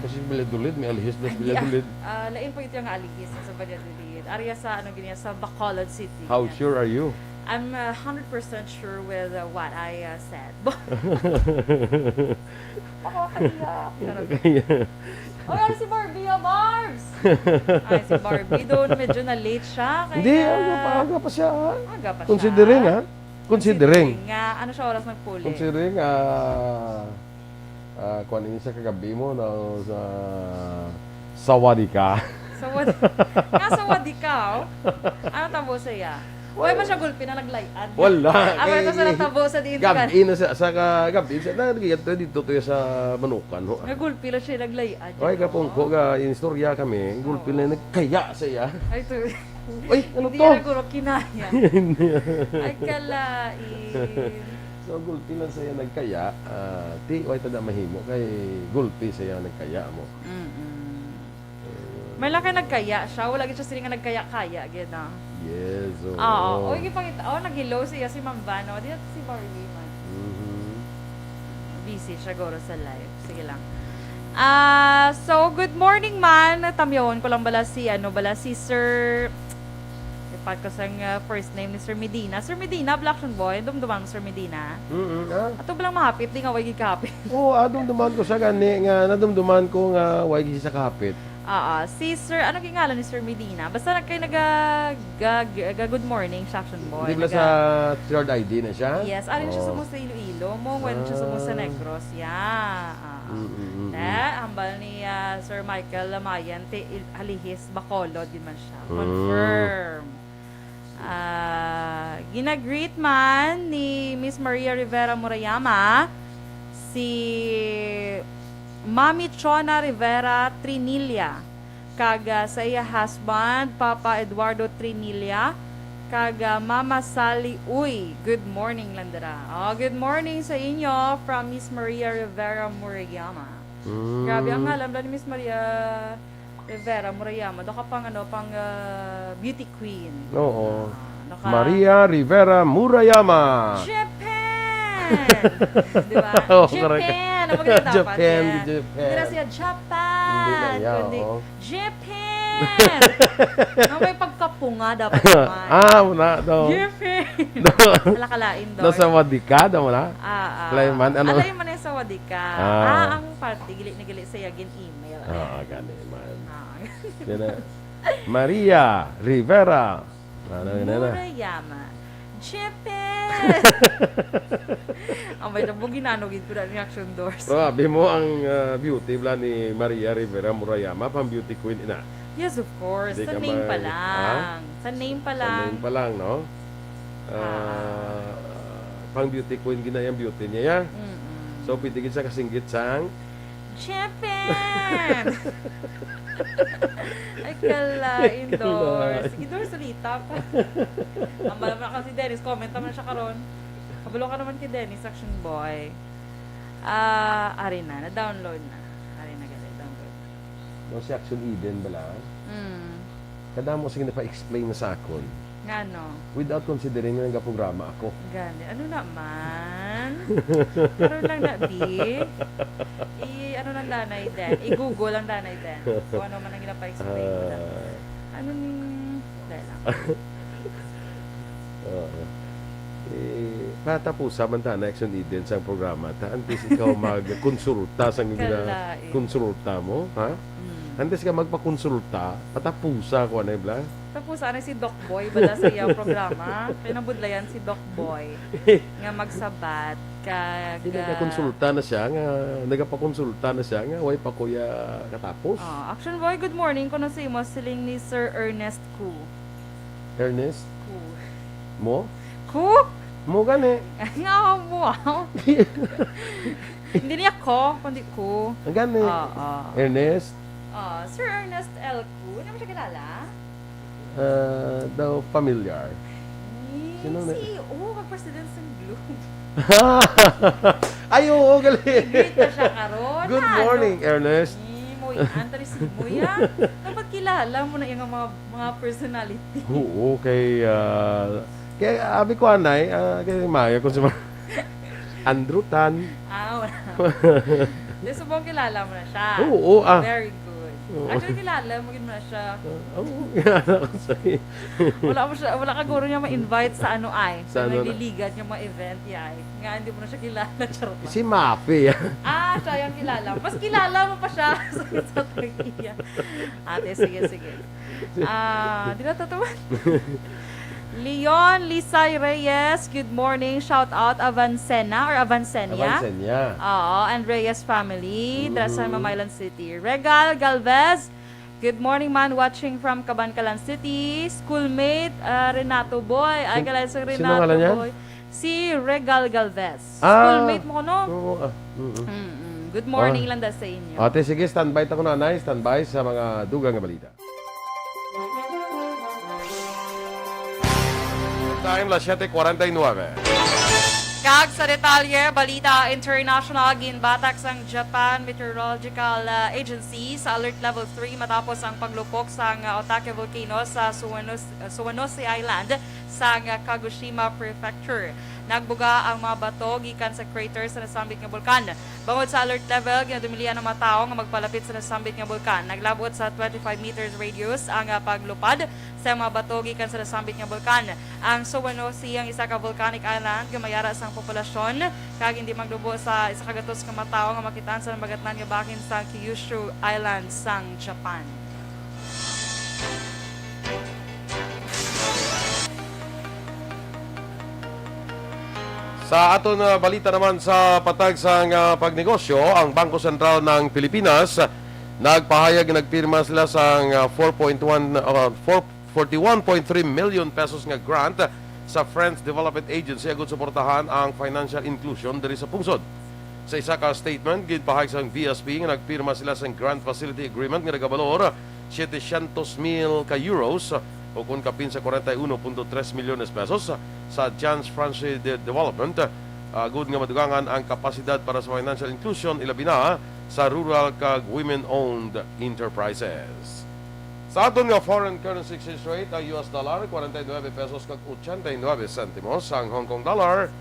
Kasi Valladolid, may Alihis, may Ay, Valladolid. ah, ah, lain po ito yung Alihis sa Valladolid. Area sa, ano, gini, sa Bacolod City. How Yan. sure are you? I'm a hundred percent sure with, uh, what I, uh, said. Makakahiya. Charot. Kaya, Oh, ano si Barbie, ah, Barbs? Ay, si Barbie doon, medyo na-late siya. Kaya Hindi, aga pa, aga pa siya, ah. Aga pa siya. Considering, ah. Considering. Considering nga, ano siya oras nagpuli? Considering, ah, ah, kuwan ini sa kagabi mo, na sa Sawadika. Sawad-, nga Sawadika, oh. Ano tabo siya? Wala. Wala man siya gulpi na naglay-ad. Wala. Ah, wala Kay sa natabo sa diin ka. Gabi na sa, sa ka-, gabi sa, na, dito, dito to sa Manukan, ho. Nga gulpi lang siya naglay-ad, Oy, no? Kapungko, ga, inistorya kami, gulpi Oo. lang nagkaya sa iya. Ay, to. Uy, ano Hindi to? na guro kinaya. Hindi. Ay, kalain. So, gulpi lang sa iya nagkaya, ah, ti, way tada mahimo, kay gulpi sa iya nagkaya mo. Mm-mm. May lang kay nagkaya siya, wala gid siya sila nga nagkaya-kaya gid, ah. Yes, oo. Oo. Oy, gipangita-, oh, nag-hello siya si Ma'am Van, oh. Di na si Marley man. Mhm. Busy siya, guro, sa live. Sige lang. Ah, so, good morning, man. Tamyawon ko lang bala si, ano, bala si Sir, ipat ko sang, ah, first name ni Sir Medina. Sir Medina, Black Action Boy. Dumduman mo, Sir Medina. Mm-mm, ah. Ato ba lang mahapit, di nga way gid kahapit. Oo, ah, dumduman ko sa gani nga, nadumduman ko nga way gid sa kahapit. Oo, si Sir, ano gingalan ni Sir Medina? Basta nag-, kay naga-, ga-, ga-, good morning sa Action Boy. Di ba Naga- sa Third I D na siya? Yes, alin siya Oh. sumo sa Iloilo mo, when siya sumo sa Ah. Negros, yeah. Ah. Mm, mm, mm, Te, mm. hambal ni, ah, Sir Michael Lamayan, ti il-, Alihis, Bacolod, di man siya. Mm. Confirm. Ah, ginagreet man ni Miss Maria Rivera Murayama si Mami Chona Rivera Trinilla, kag, ah, sa iya husband, Papa Eduardo Trinilla, kag, ah, Mama Sally Uy. Good morning, Landera. Oh, good morning sa inyo from Miss Maria Rivera Murayama. Mm. Grabe, ang ngalan pala ni Miss Maria Rivera Murayama, daw ka pang, ano, pang, ah, beauty queen. Oo. Ah, daw ka Maria Rivera Murayama. Japan! Di ba? Oo, correct. Japan! Ang maganda dapat Japan, yan. Japan. Hindi na siya Japan, Hindi na, yeah, kundi oo. Japan! Na may pagkapunga dapat naman. Ah, wala daw. Japan! Daw. Alakalain daw. Nasa Wadika daw na? Ah, ah. Alay man, ano? Alay man yung sa Wadika. Ah. Ah, ang party, gili na gili sa Yagin Email. Ah, gani man. Ah. Yan na. Maria Rivera. Ano yun, ano? Murayama. Japan! Ang may nabugi na, ano, gid ko na reaction doors. Oh, abi mo ang, ah, beauty bla ni Maria Rivera Murayama, pang beauty queen, ina. Yes, of course. Di Sa ka name pa mag-, lang. ha? Sa name pa Sa lang. name pa lang, no? Ah. Ah, pang beauty queen, ginayang beauty niya, ya? Mm-mm. So, pwede gid siya kasinggit sang Japan! Ay, kala, Ay, kala. Indoors. Indoors, salita pa. Ang malaman ka si Dennis, comment naman siya karon. Kabalo ka naman kay Dennis, Action Boy. Ah, ari na, na-download na. Ari na gali, download na. No, si Action Eden bala? Mm. Kadamo sing napa-explain na sa akon. Ngano? Without considering nga nagaprograma ako. Gani. Ano naman? Karon lang na, bi. I-, ano lang danay din. I-Google lang danay din. Kung ano man ang ginapa-explain mo na. Ah. Ano ni, dahil lang. Oo. Eh, patapusa man ta na Action Eden sang programa ta. Antes ikaw magkonsulta sang gina-, Kalain. konsulta mo, ha? Mm. Antes ka magpakonsulta, patapusa ko, ano, bla? Tapos, ano, si Doc Boy, bala sa iyang programa, pinabudlayan si Doc Boy nga magsabat kag, Hindi, nagkakonsulta na siya nga, nagapakonsulta na siya nga, way pa kuya katapos. Ah, Action Boy, good morning. Kuno sa imo, siling ni Sir Ernest Ku. Ernest? Ku. Mo? Ku? Mo gani. Nga mo, ah. Hindi niya ko, kundi ku. Ang gani. Oo. Ernest? Ah, Sir Ernest L. Ku. Hindi mo siya kilala? Ah, daw familiar. Eh, Sino na? C E O kag president sa Globe. Ay, oo, gali. I-greet na siya karon. Good Ano? morning, Ernest. Eh, mo, Anthony Simuya. Dapat kilala mo na yung mga, mga personality. Oo, kay, ah, kay abi ko anay, ah, kay Maya, kung si Ma-, Andrew Tan. Ah, wala. Di, subong kilala mo na siya. Oo, ah. Very good. Oo. Actually, kilala mo gid mo na siya. Ah, oo, kilala ko siya. Wala mo siya, wala ka guro niya ma-invite sa ano ay, Sa sa ano na? nagliligad niya mga event, yay. Nga, hindi mo na siya kilala, charot lang. Si Mafi, ah. Ah, siya yung kilala. Mas kilala mo pa siya sa, sa tag-iya. Ate, sige, sige. Ah, di na tatuan. Leon Lisay Reyes, good morning. Shout out Avancena or Avancenia. Avancenia. Oo, and Reyes family. Dira sa Mhm. Mamaylan City. Regal Galvez, good morning man, watching from Kabankalan City. Schoolmate, ah, Renato Boy. Ay, Sin-, kalay sa sino Renato ngalan niya? Boy. Si Regal Galvez. Ah, Schoolmate mo ko, no? Oo, ah, mm-mm. Mm-mm. Good morning Ah. lang da sa inyo. Ate, sige, standby ta ko, nanay. Standby sa mga dugang nga balita. Time, las siete cuarenta y nueve. Kag sa detalye, balita international, ginbatak sang Japan Meteorological, uh, Agency sa Alert Level three matapos ang paglupok sang, uh, Otake Volcano sa Suwanos-, uh, Suwanosei Island sang, uh, Kagoshima Prefecture. Nagbuga ang mga bato gikan sa crater sa nasambit nga bulkan. Bangod sa alert level, ginadumilian ang mga tawo nga magpalapit sa nasambit nga bulkan. Naglabot sa twenty-five meters radius ang, ah, paglupad sa mga bato gikan sa nasambit nga bulkan. Ang Suwanosei ang isa ka volcanic island nga mayara sang populasyon kag hindi magdubo sa isa ka gatos ka mga tawo nga makitaan sa nabagatnan nga bahin sang Kyushu Island sang Japan. Sa aton, ah, balita naman sa patag sang, ah, pagnegosyo, ang Bangko Sentral ng Pilipinas nagpahayag nga nagpirma sila sang, ah, four point one, ah, four, forty-one point three million pesos nga grant sa Friends Development Agency agud suportahan ang financial inclusion diri sa pungsod. Sa isa ka statement, ginpahayag sang B S P nga nagpirma sila sang grant facility agreement nga nagabalor setecientos mil ka euros, o kon kapin sa kwarenta y uno punto tres milyones pesos, sa Chance Franchi de Development, agud nga madugangan ang kapasidad para sa financial inclusion, ilabi na sa rural kag women-owned enterprises. Sa aton nga foreign currency exchange rate, ang U S dollar, kwarenta y nuebe pesos kag ochenta y nuebe sentimos, ang Hong Kong dollar,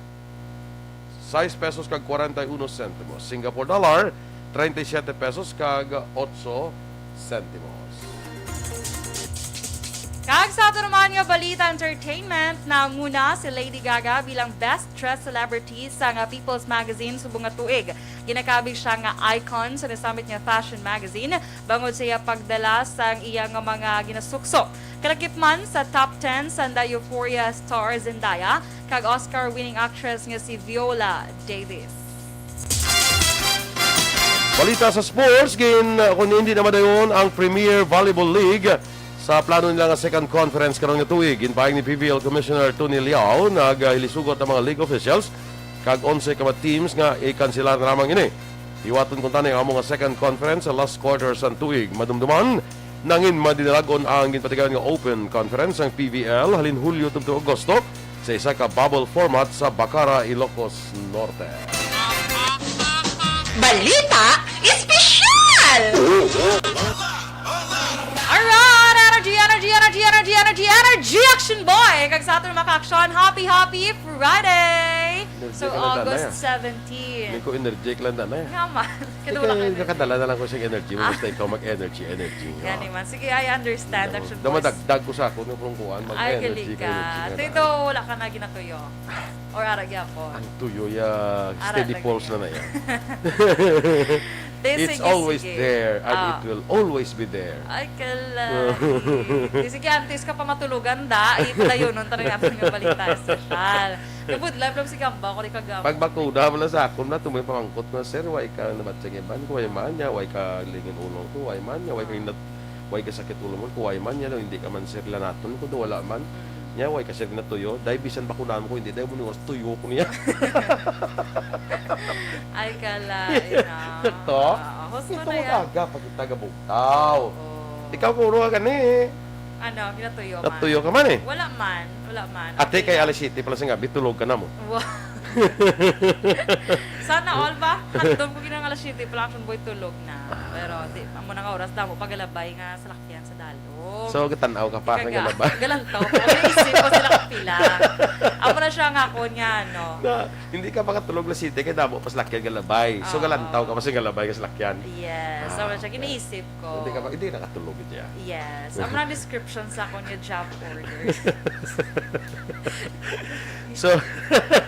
sais pesos kag kwarenta y uno sentimos. Singapore dollar, treinta y siete pesos kag otso sentimos. Kag sa ato naman nga balita entertainment, nanguna si Lady Gaga bilang Best Dressed Celebrity sa nga People's Magazine subong nga tuig. Ginakabig siya nga icon sa nasambit nga fashion magazine bangod sa iya pagdala sang iya nga mga ginasuksok. Kalakip man sa top ten sang The Euphoria star Zendaya kag Oscar-winning actress nga si Viola Davis. Balita sa sports, gin-, kung hindi na madayon ang Premier Volleyball League sa plano nila nga second conference karon nga tuig. Ginpahayag ni P V L Commissioner Tony Liao, nagahilisugot ang mga league officials kag onse ka mga teams nga ikanselar na lamang ini. Hiwaton kuntani ang amo nga second conference sa last quarter sang tuig. Madumduman, nangin madinalag-on ang ginpatigayon nga open conference sang P V L halin Hulyo tubtob Agosto sa isa ka bubble format sa Bacara, Ilocos Norte. Balita Espesyal! Alright! Energy, energy, energy, energy, energy, energy, Action Boy! Kag sa aton mga ka-action, happy, happy Friday! Energy So, ka lang, August Danay, ah. seventeen. Hindi ko energy ka lang, Danay, ah. Nga man. Kaya Kadula wala ka energy. Nakadala na lang ko sa energy mo. Basta ikaw mag-energy, energy. Gani Oh. man. Sige, I understand, Action Boy. Damadagdag ko sa ako ng kulungkuan, Ay, mag-energy gali ka, ka. energy ka Tito, na. wala ka na ginatuyo. Or ara gyapon. Ang tuyo ya Ara steady lang pulse niya. na na yan. Di, It's sige, always sige. there and Ah. it will always be there. Ay, kala. Di, sige, antes ka pa matulogan, da. Ay, padayonon ta na natin nga balita espesyal. Good life lang si Gamba, ako di ka Gamba. Pag bakuna, wala sa akon na, tumoy pamangkot na, "Sir, why ka nabatsang iban? Kuway man niya, why ka lingin ulong ko? Why man niya? Why ka Ah. inat-, why ka sakit ulo mo? Kuway man niya, hindi ka man, sir, lanaton ko, do wala man." Mm. Niya, why ka, sir, natuyo? Dahil bisan bakunahan mo ko, hindi, dahil mo ni oras tuyo ko niya. Ay, kala, ina. Sakto? Ah, husto Ito na mo yan. Aga, pag kita gabugtaw. Oo. Ikaw, kuro ka gani, eh. Ano, kinatuyo man. Natuyo ka man, eh. Wala man, wala man. Ate, Okay. kay alas siyete pala sa gabi, tulog ka na mo. Wow. Sana all ba? Handom ko ginang alas siyete pala, Action Boy, tulog na. Ah. Pero, di, amo na nga oras, damo pagalabay nga salakyan sa dalom. So, gatanaw ka pa, Ikaga, nagalabay. galantaw ko. May isip ko sila kapila. Amo na siya nga ako niya, no? Na, hindi ka makatulog alas siyete, kay damo pa salakyan galabay. So, Oo. galantaw ka pa sa galabay nga salakyan. Yes, Ah, amo na siya, okay. ginaisip ko. Hindi ka ba, hindi nakatulog niya. Yes. Ang mga description sa akong nga job order. So,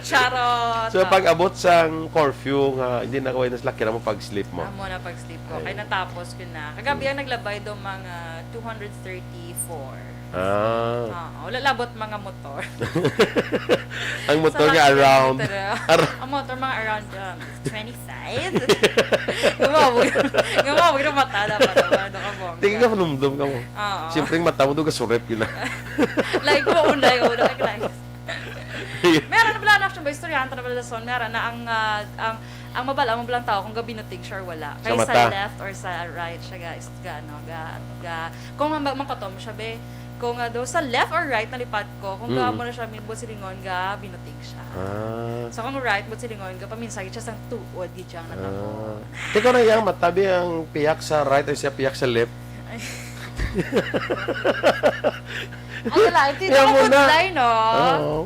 Charot. so, pag abot sang curfew nga, hindi na kaway naslakyan mo pag sleep mo. Amo na pag sleep ko. Ay. Kay natapos ko na. Kagabi Hmm. ang naglabay do mga two hundred thirty-four. Ah. Ah, wala labot mga motor. Ang motor Sa nga mga around. motor, ah. Ar- Ang motor mga around, um, twenty-five. Gumawag. Gumawag na mata dapat. Ano ka, bongga? Tingin ka, panumdum ka mo. Oo. Siyempre, yung mata mo doon, kasurip yun, ah. Like, mo, unay, unay, like. Meron na pala, Action Boy, istoryahan ta na pala sa son. Meron na ang, ah, ang, ang mabal-an mo palang tao kung gabinutig siya or wala. Sa Kay sa mata. left or sa right siya ga, is-, ga, ano, ga, ga, kung ang ma-, mangkotom siya, be, kung, ah, daw sa left or right nalipat ko, kung Mm. ga mo na siya, mi-, buot silingon, gabinutig siya. Ah. So, kung right, buot silingon, ga paminsan siya sang tuod, di siya Ah. natabo. Teka na, yang mata, be, ang piyak sa right ay siya piyak sa left. Ay. Ano lang, ito Yan yung mo na. good line, no? Oo.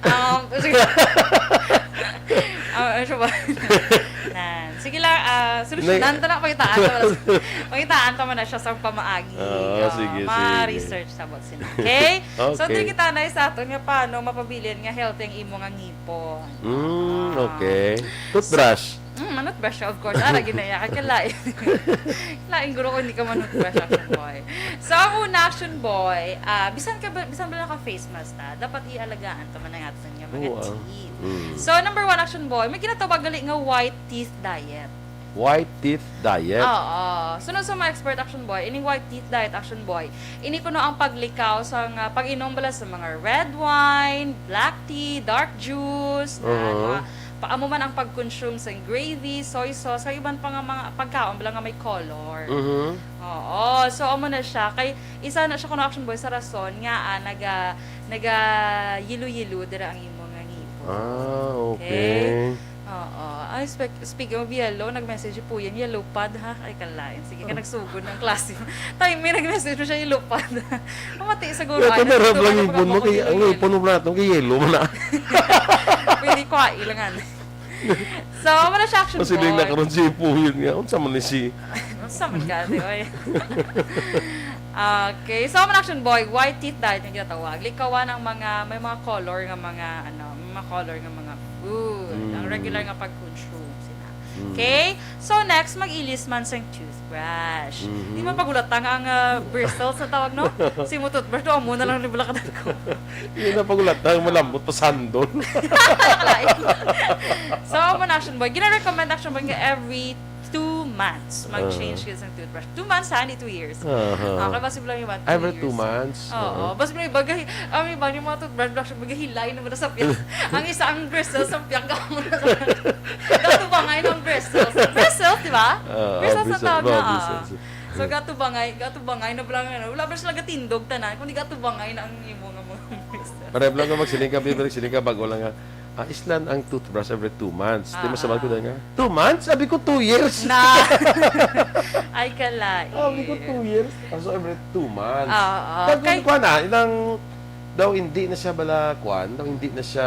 Um, sige. Ah, ano siya ba? Nan. Sige lang, ah, solusyonan Nay- ta na, pakitaan ta man na, pakitaan ta man na siya sa pamaagi. Oo, Ah, sige, sige. ma-research sa bot sila. Okay? So, Okay. di kita na sa aton nga paano mapabilin nga healthy ang imo nga ngipon. Mm, Ah. okay. Toothbrush. Mm, manutbrush siya, of course. Ara, ginaya ka, kalain. Lain, guro, kung hindi ka manutbrush, Action Boy. So, ang una, Action Boy, ah, bisan ka ba, bisan ba naka-face mask ta, dapat ialagaan ta man ang aton nga mga Oo, ah. teeth. Mm. So, number one, Action Boy, may ginatawag gali nga white teeth diet. White teeth diet? Oo. Sunod sa mga expert, Action Boy, ining white teeth diet, Action Boy, ini kuno ang paglikaw sa nga pag-inom bala sa mga red wine, black tea, dark juice, na, Uh-huh. ano, pa-, amo man ang pag-consume sa gravy, soy sauce, kag iban pa nga mga pagkaon bala nga may color. Mhm. Oo, so amo na siya. Kay isa na siya kuno, Action Boy, sa rason nga, ah, naga-, naga-yelo-yelo dira ang imo nga ngipon. Ah, okay. Okay? Oo. Ay, spec-, speaking of yellow, nag-message si Puyan, yellow pad, ha? Ay, kalain. Sige ka, Oh. nagsugod ng klase. Time may nag-message mo siya, yellow pad. Mamati siguro, Wala ay, ka narab nagtutuwa lang na ipon mo, pagkabako kay, ang yellow. ipon mo pala itong kay yellow mo na. Pwede ko, ah, ilangan. So, wala siya, Action Masiling na Boy. karon si Puyan nga. Unsa man ni si Unsa man ka, di, oy? Okay. So, ang Action Boy, white teeth diet nga ginatawag. Likawan ang mga, may mga color nga mga, ano, may mga color nga mga food. Ang Mm. regular nga pag-consume sila. Mm. Okay? So, next, mag-ilis man sang toothbrush. Mhm. Di man pagulata nga ang, ah, bristles na tawag, no? Si mo toothbrush, do, amo na lang ni bala kadagko. Yun na pagulata, malambot pa sandol. Nakalain. So, amo na, Action Boy. Gina-recommend, Action Boy, nga every two months, mag-change Ah. ka sa toothbrush. Two months, ha? Hindi two years. Aha. Ah, kaya basi lang yung two Every two years. months? Oo. Oo. Basi lang iba, gahi-, ang iba yung mga toothbrush, brush, magahilay na mo na sa piyak. Ang isa, ang bristles, ang piyak, ka mo na sa Gatubangay ng bristles. Bristles, di ba? Ah, ah, Bristles ang bristles. tawag Oo, na, ah. bristles. So, gatubangay, gatubangay na pala nga, wala ba sila gatindog tanan? Kung di gatubangay na ang imo nga mga bristles. Pareho lang nga magsiling ka, Bibi, magsiling ka, bago lang nga. Ah, islan ang toothbrush every two months. Di Ah, masamal ko ah. na nga, "Two months?" Sabi ko, "Two years." Na. Ay, kalain. Sabi ko, "Two years?" Ah, so every two months. Oo. Kag Kay kuwan na, inang daw hindi na siya bala, kuwan, daw hindi na siya,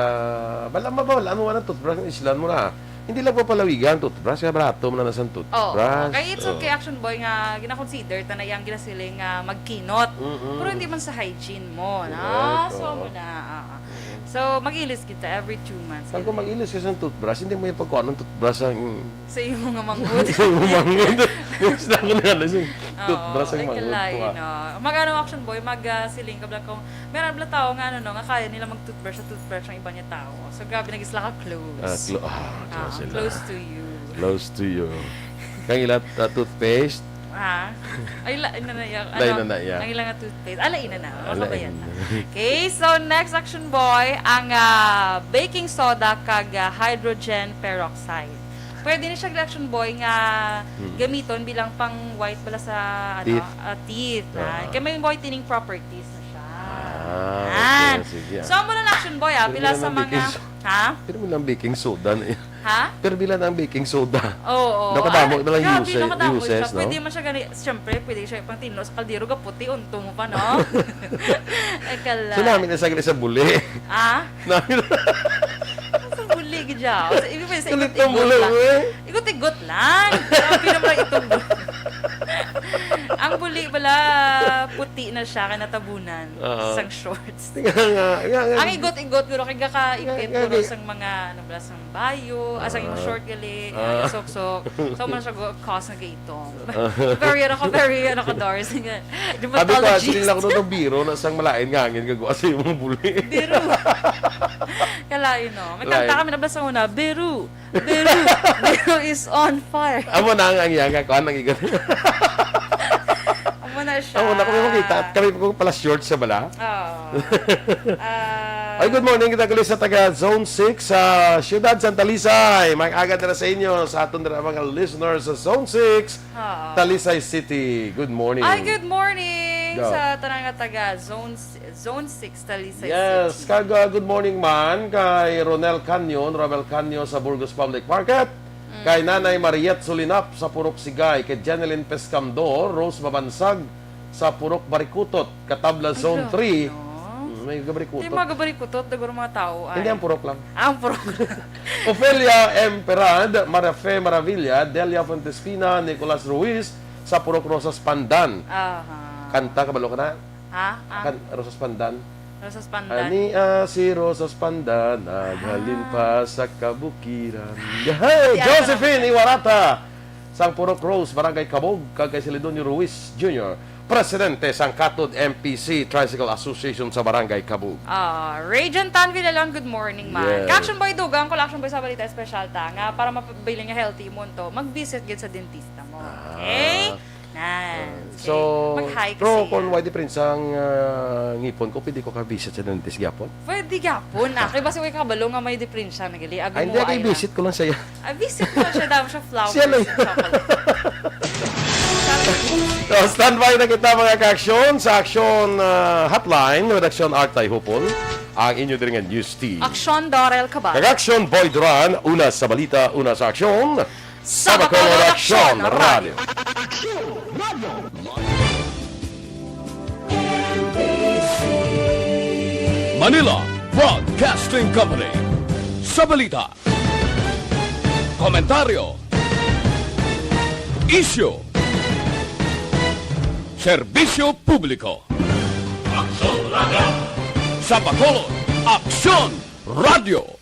bala, mabawal, ano, ano, toothbrush, ang islan mo na. Hindi lang papalawigan ang toothbrush, kaya barato mo na nasang Oo. toothbrush. Kay it's Oo. okay, Action Boy, nga gina-consider ta na iyang ginasiling nga magkinot. Mm-mm. Pero hindi man sa hygiene mo, no? Correct, So, oo. amo na, ah, ah. Mm-mm. So, mag-ilis kita every two months. Kag kung mag-ilis ka sa toothbrush, hindi mo yung pagkuha ng toothbrush ang Sa imo nga manghod. Sa imo manghod. Gusto ko na, ano, yung Oo, toothbrush ang ay, manghod ko, kalain, ah. no? Mag-ano, Action Boy, mag, ah, siling ka bala kung meron bala tao nga, ano, no, nga kaya nila mag-toothbrush sa toothbrush ang iba niya tao. So, grabe, nag-isla ka close. Ah, clo-, ah, Ah, close sila. close to you. Close to you. Kang ila, ah, toothpaste? Ah. Ay, la-, ina na iya. Lain Ano, na na iya. ang ila nga toothpaste. Ah, lain na na. Ah, Makabayan lain na. na. Okay, so next, Action Boy, ang, ah, baking soda kag, ah, hydrogen peroxide. Pwede ni siya, Action Boy, nga Mm. gamiton bilang pang white bala sa, ano, Teeth. ah, teeth, na. Ah. Kay may whitening properties na siya. Ah, Yan. okay, sige, ah. So, amo na lang, Action Boy, ah, Pero pila wala sa nang baking mga, so-, ha? pero wala nang baking soda na, eh. Ha? Pero bila na ang baking soda. Oo. Nakadamo Ay, na lang grabe, uses, nakadamo uses, siya. no? Pwede man siya gani, siyempre, pwede siya pang tinlo sa kaldero, gaputi, unto mo pa, no? Ay, kala. So, namin na sa, sa buli. Ah? Namin Sa buli, gid siya. Sa, ibig sabihin, sa Kulit ng igot-igot buli, lang. eh. Igot-igot lang. Grabe naman ang itong buli. Ang buli pala, puti na siya, kay natabunan Oo. sang shorts. Nga, nga, nga, nga. Ang igot-igot, guro, kay gakaipit, Nga, nga, guro, nga. sang mga, ano bala, sang bayo, ah, sang imong Ah. short gali, Ah. ah, sok-sok. So, man siya go, cause nga gaitom. Ah. Very, ano ka, very, ano ka, Doris. Nga, Sabi ko, ah, dermatologist. sige lang ako nung biro na sang malain nga hangin gagawa sa imong buli. Biro. Kalain, no? May Lain. kanta kami na bala sa una, Biro, Biro, Biro is on fire. Amo na ang, ang iya nga, kuan, ang igot. Amo na siya. Amo na, kami makita, kami po pala short sa bala. Oo. Ah. Ay, good morning, kita gali sa taga Zone six sa Siyudad Santa Lisay. May aga dira sa inyo, sa aton dira mga listeners sa Zone six, Oo. Talisay City. Good morning. Ay, good morning Go. sa tanan nga taga Zone s-, Zone six, Talisay Yes, City. kag, ah, good morning man kay Ronel Canyon, Romel Canyon sa Burgos Public Market, Mm. kay Nanay Mariette Sulinap sa Purok Sigay, kay Jeneline Pescamdor, Rose Mabansag sa Purok Barikutot, katabla Ay, Zone grabe, three. no? Mm, may gabarikutot. Yung mga gabarikutot, daguro mga tao ay Hindi, ang purok lang. Ah, ang purok. Ofelia M. Perad, Marafe Maravilla, Delia Fontespina, Nicolas Ruiz, sa Purok Rosas Pandan. Aha. Kanta, kabalo ka na? Ha? Ah. Kan-, Rosas Pandan. Rosas Pandan. Ani, ah, si Rosas Pandan, naghalin Ah. pa sa kabukiran. Hey, Si Josephine Alvin. Iwarata, sang Purok Rose, Barangay Kabog, kag kay Celedonio Ruiz Junior, presidente sang Katod M P C Tricycle Association sa Barangay Kabog. Ah, Rayjan Tan Villalon, good morning, man. Yes. Ka-Action Boy, dugang ko lang, Action Boy, sa balita espesyal ta, nga para mapabilin nga healthy mo to, mag-visit gid sa dentista mo. Ah. Okay? Nan, Ah, okay. so, Mag-hi ka pero sa kung iya. May depresya ang, ah, ngipon ko, pwede ko ka-visit sa dentist gyapon? Pwede gyapon. Ah, kay basi way kabalo nga may depresya na gali. Agad Ay, mo hindi, ay kay lang. Visit ko lang siya. Ah, visit mo siya, damo siya flowers Siya lang. and chocolate. So, standby na kita, mga ka-aksyon, sa aksyon, ah, hotline, redaksyon Art Tay Hupol, ang inyo diri nga news team. Aksyon Dorel Cabal. Kag aksyon Boy Duran, una sa balita, una sa aksyon. Sa Bacolod, Aksyon Radio. Manila Broadcasting Company. Sa balita, komentaryo, isyu, serbisyo publiko. Aksyon Radio. Sa Bacolod, Aksyon Radio.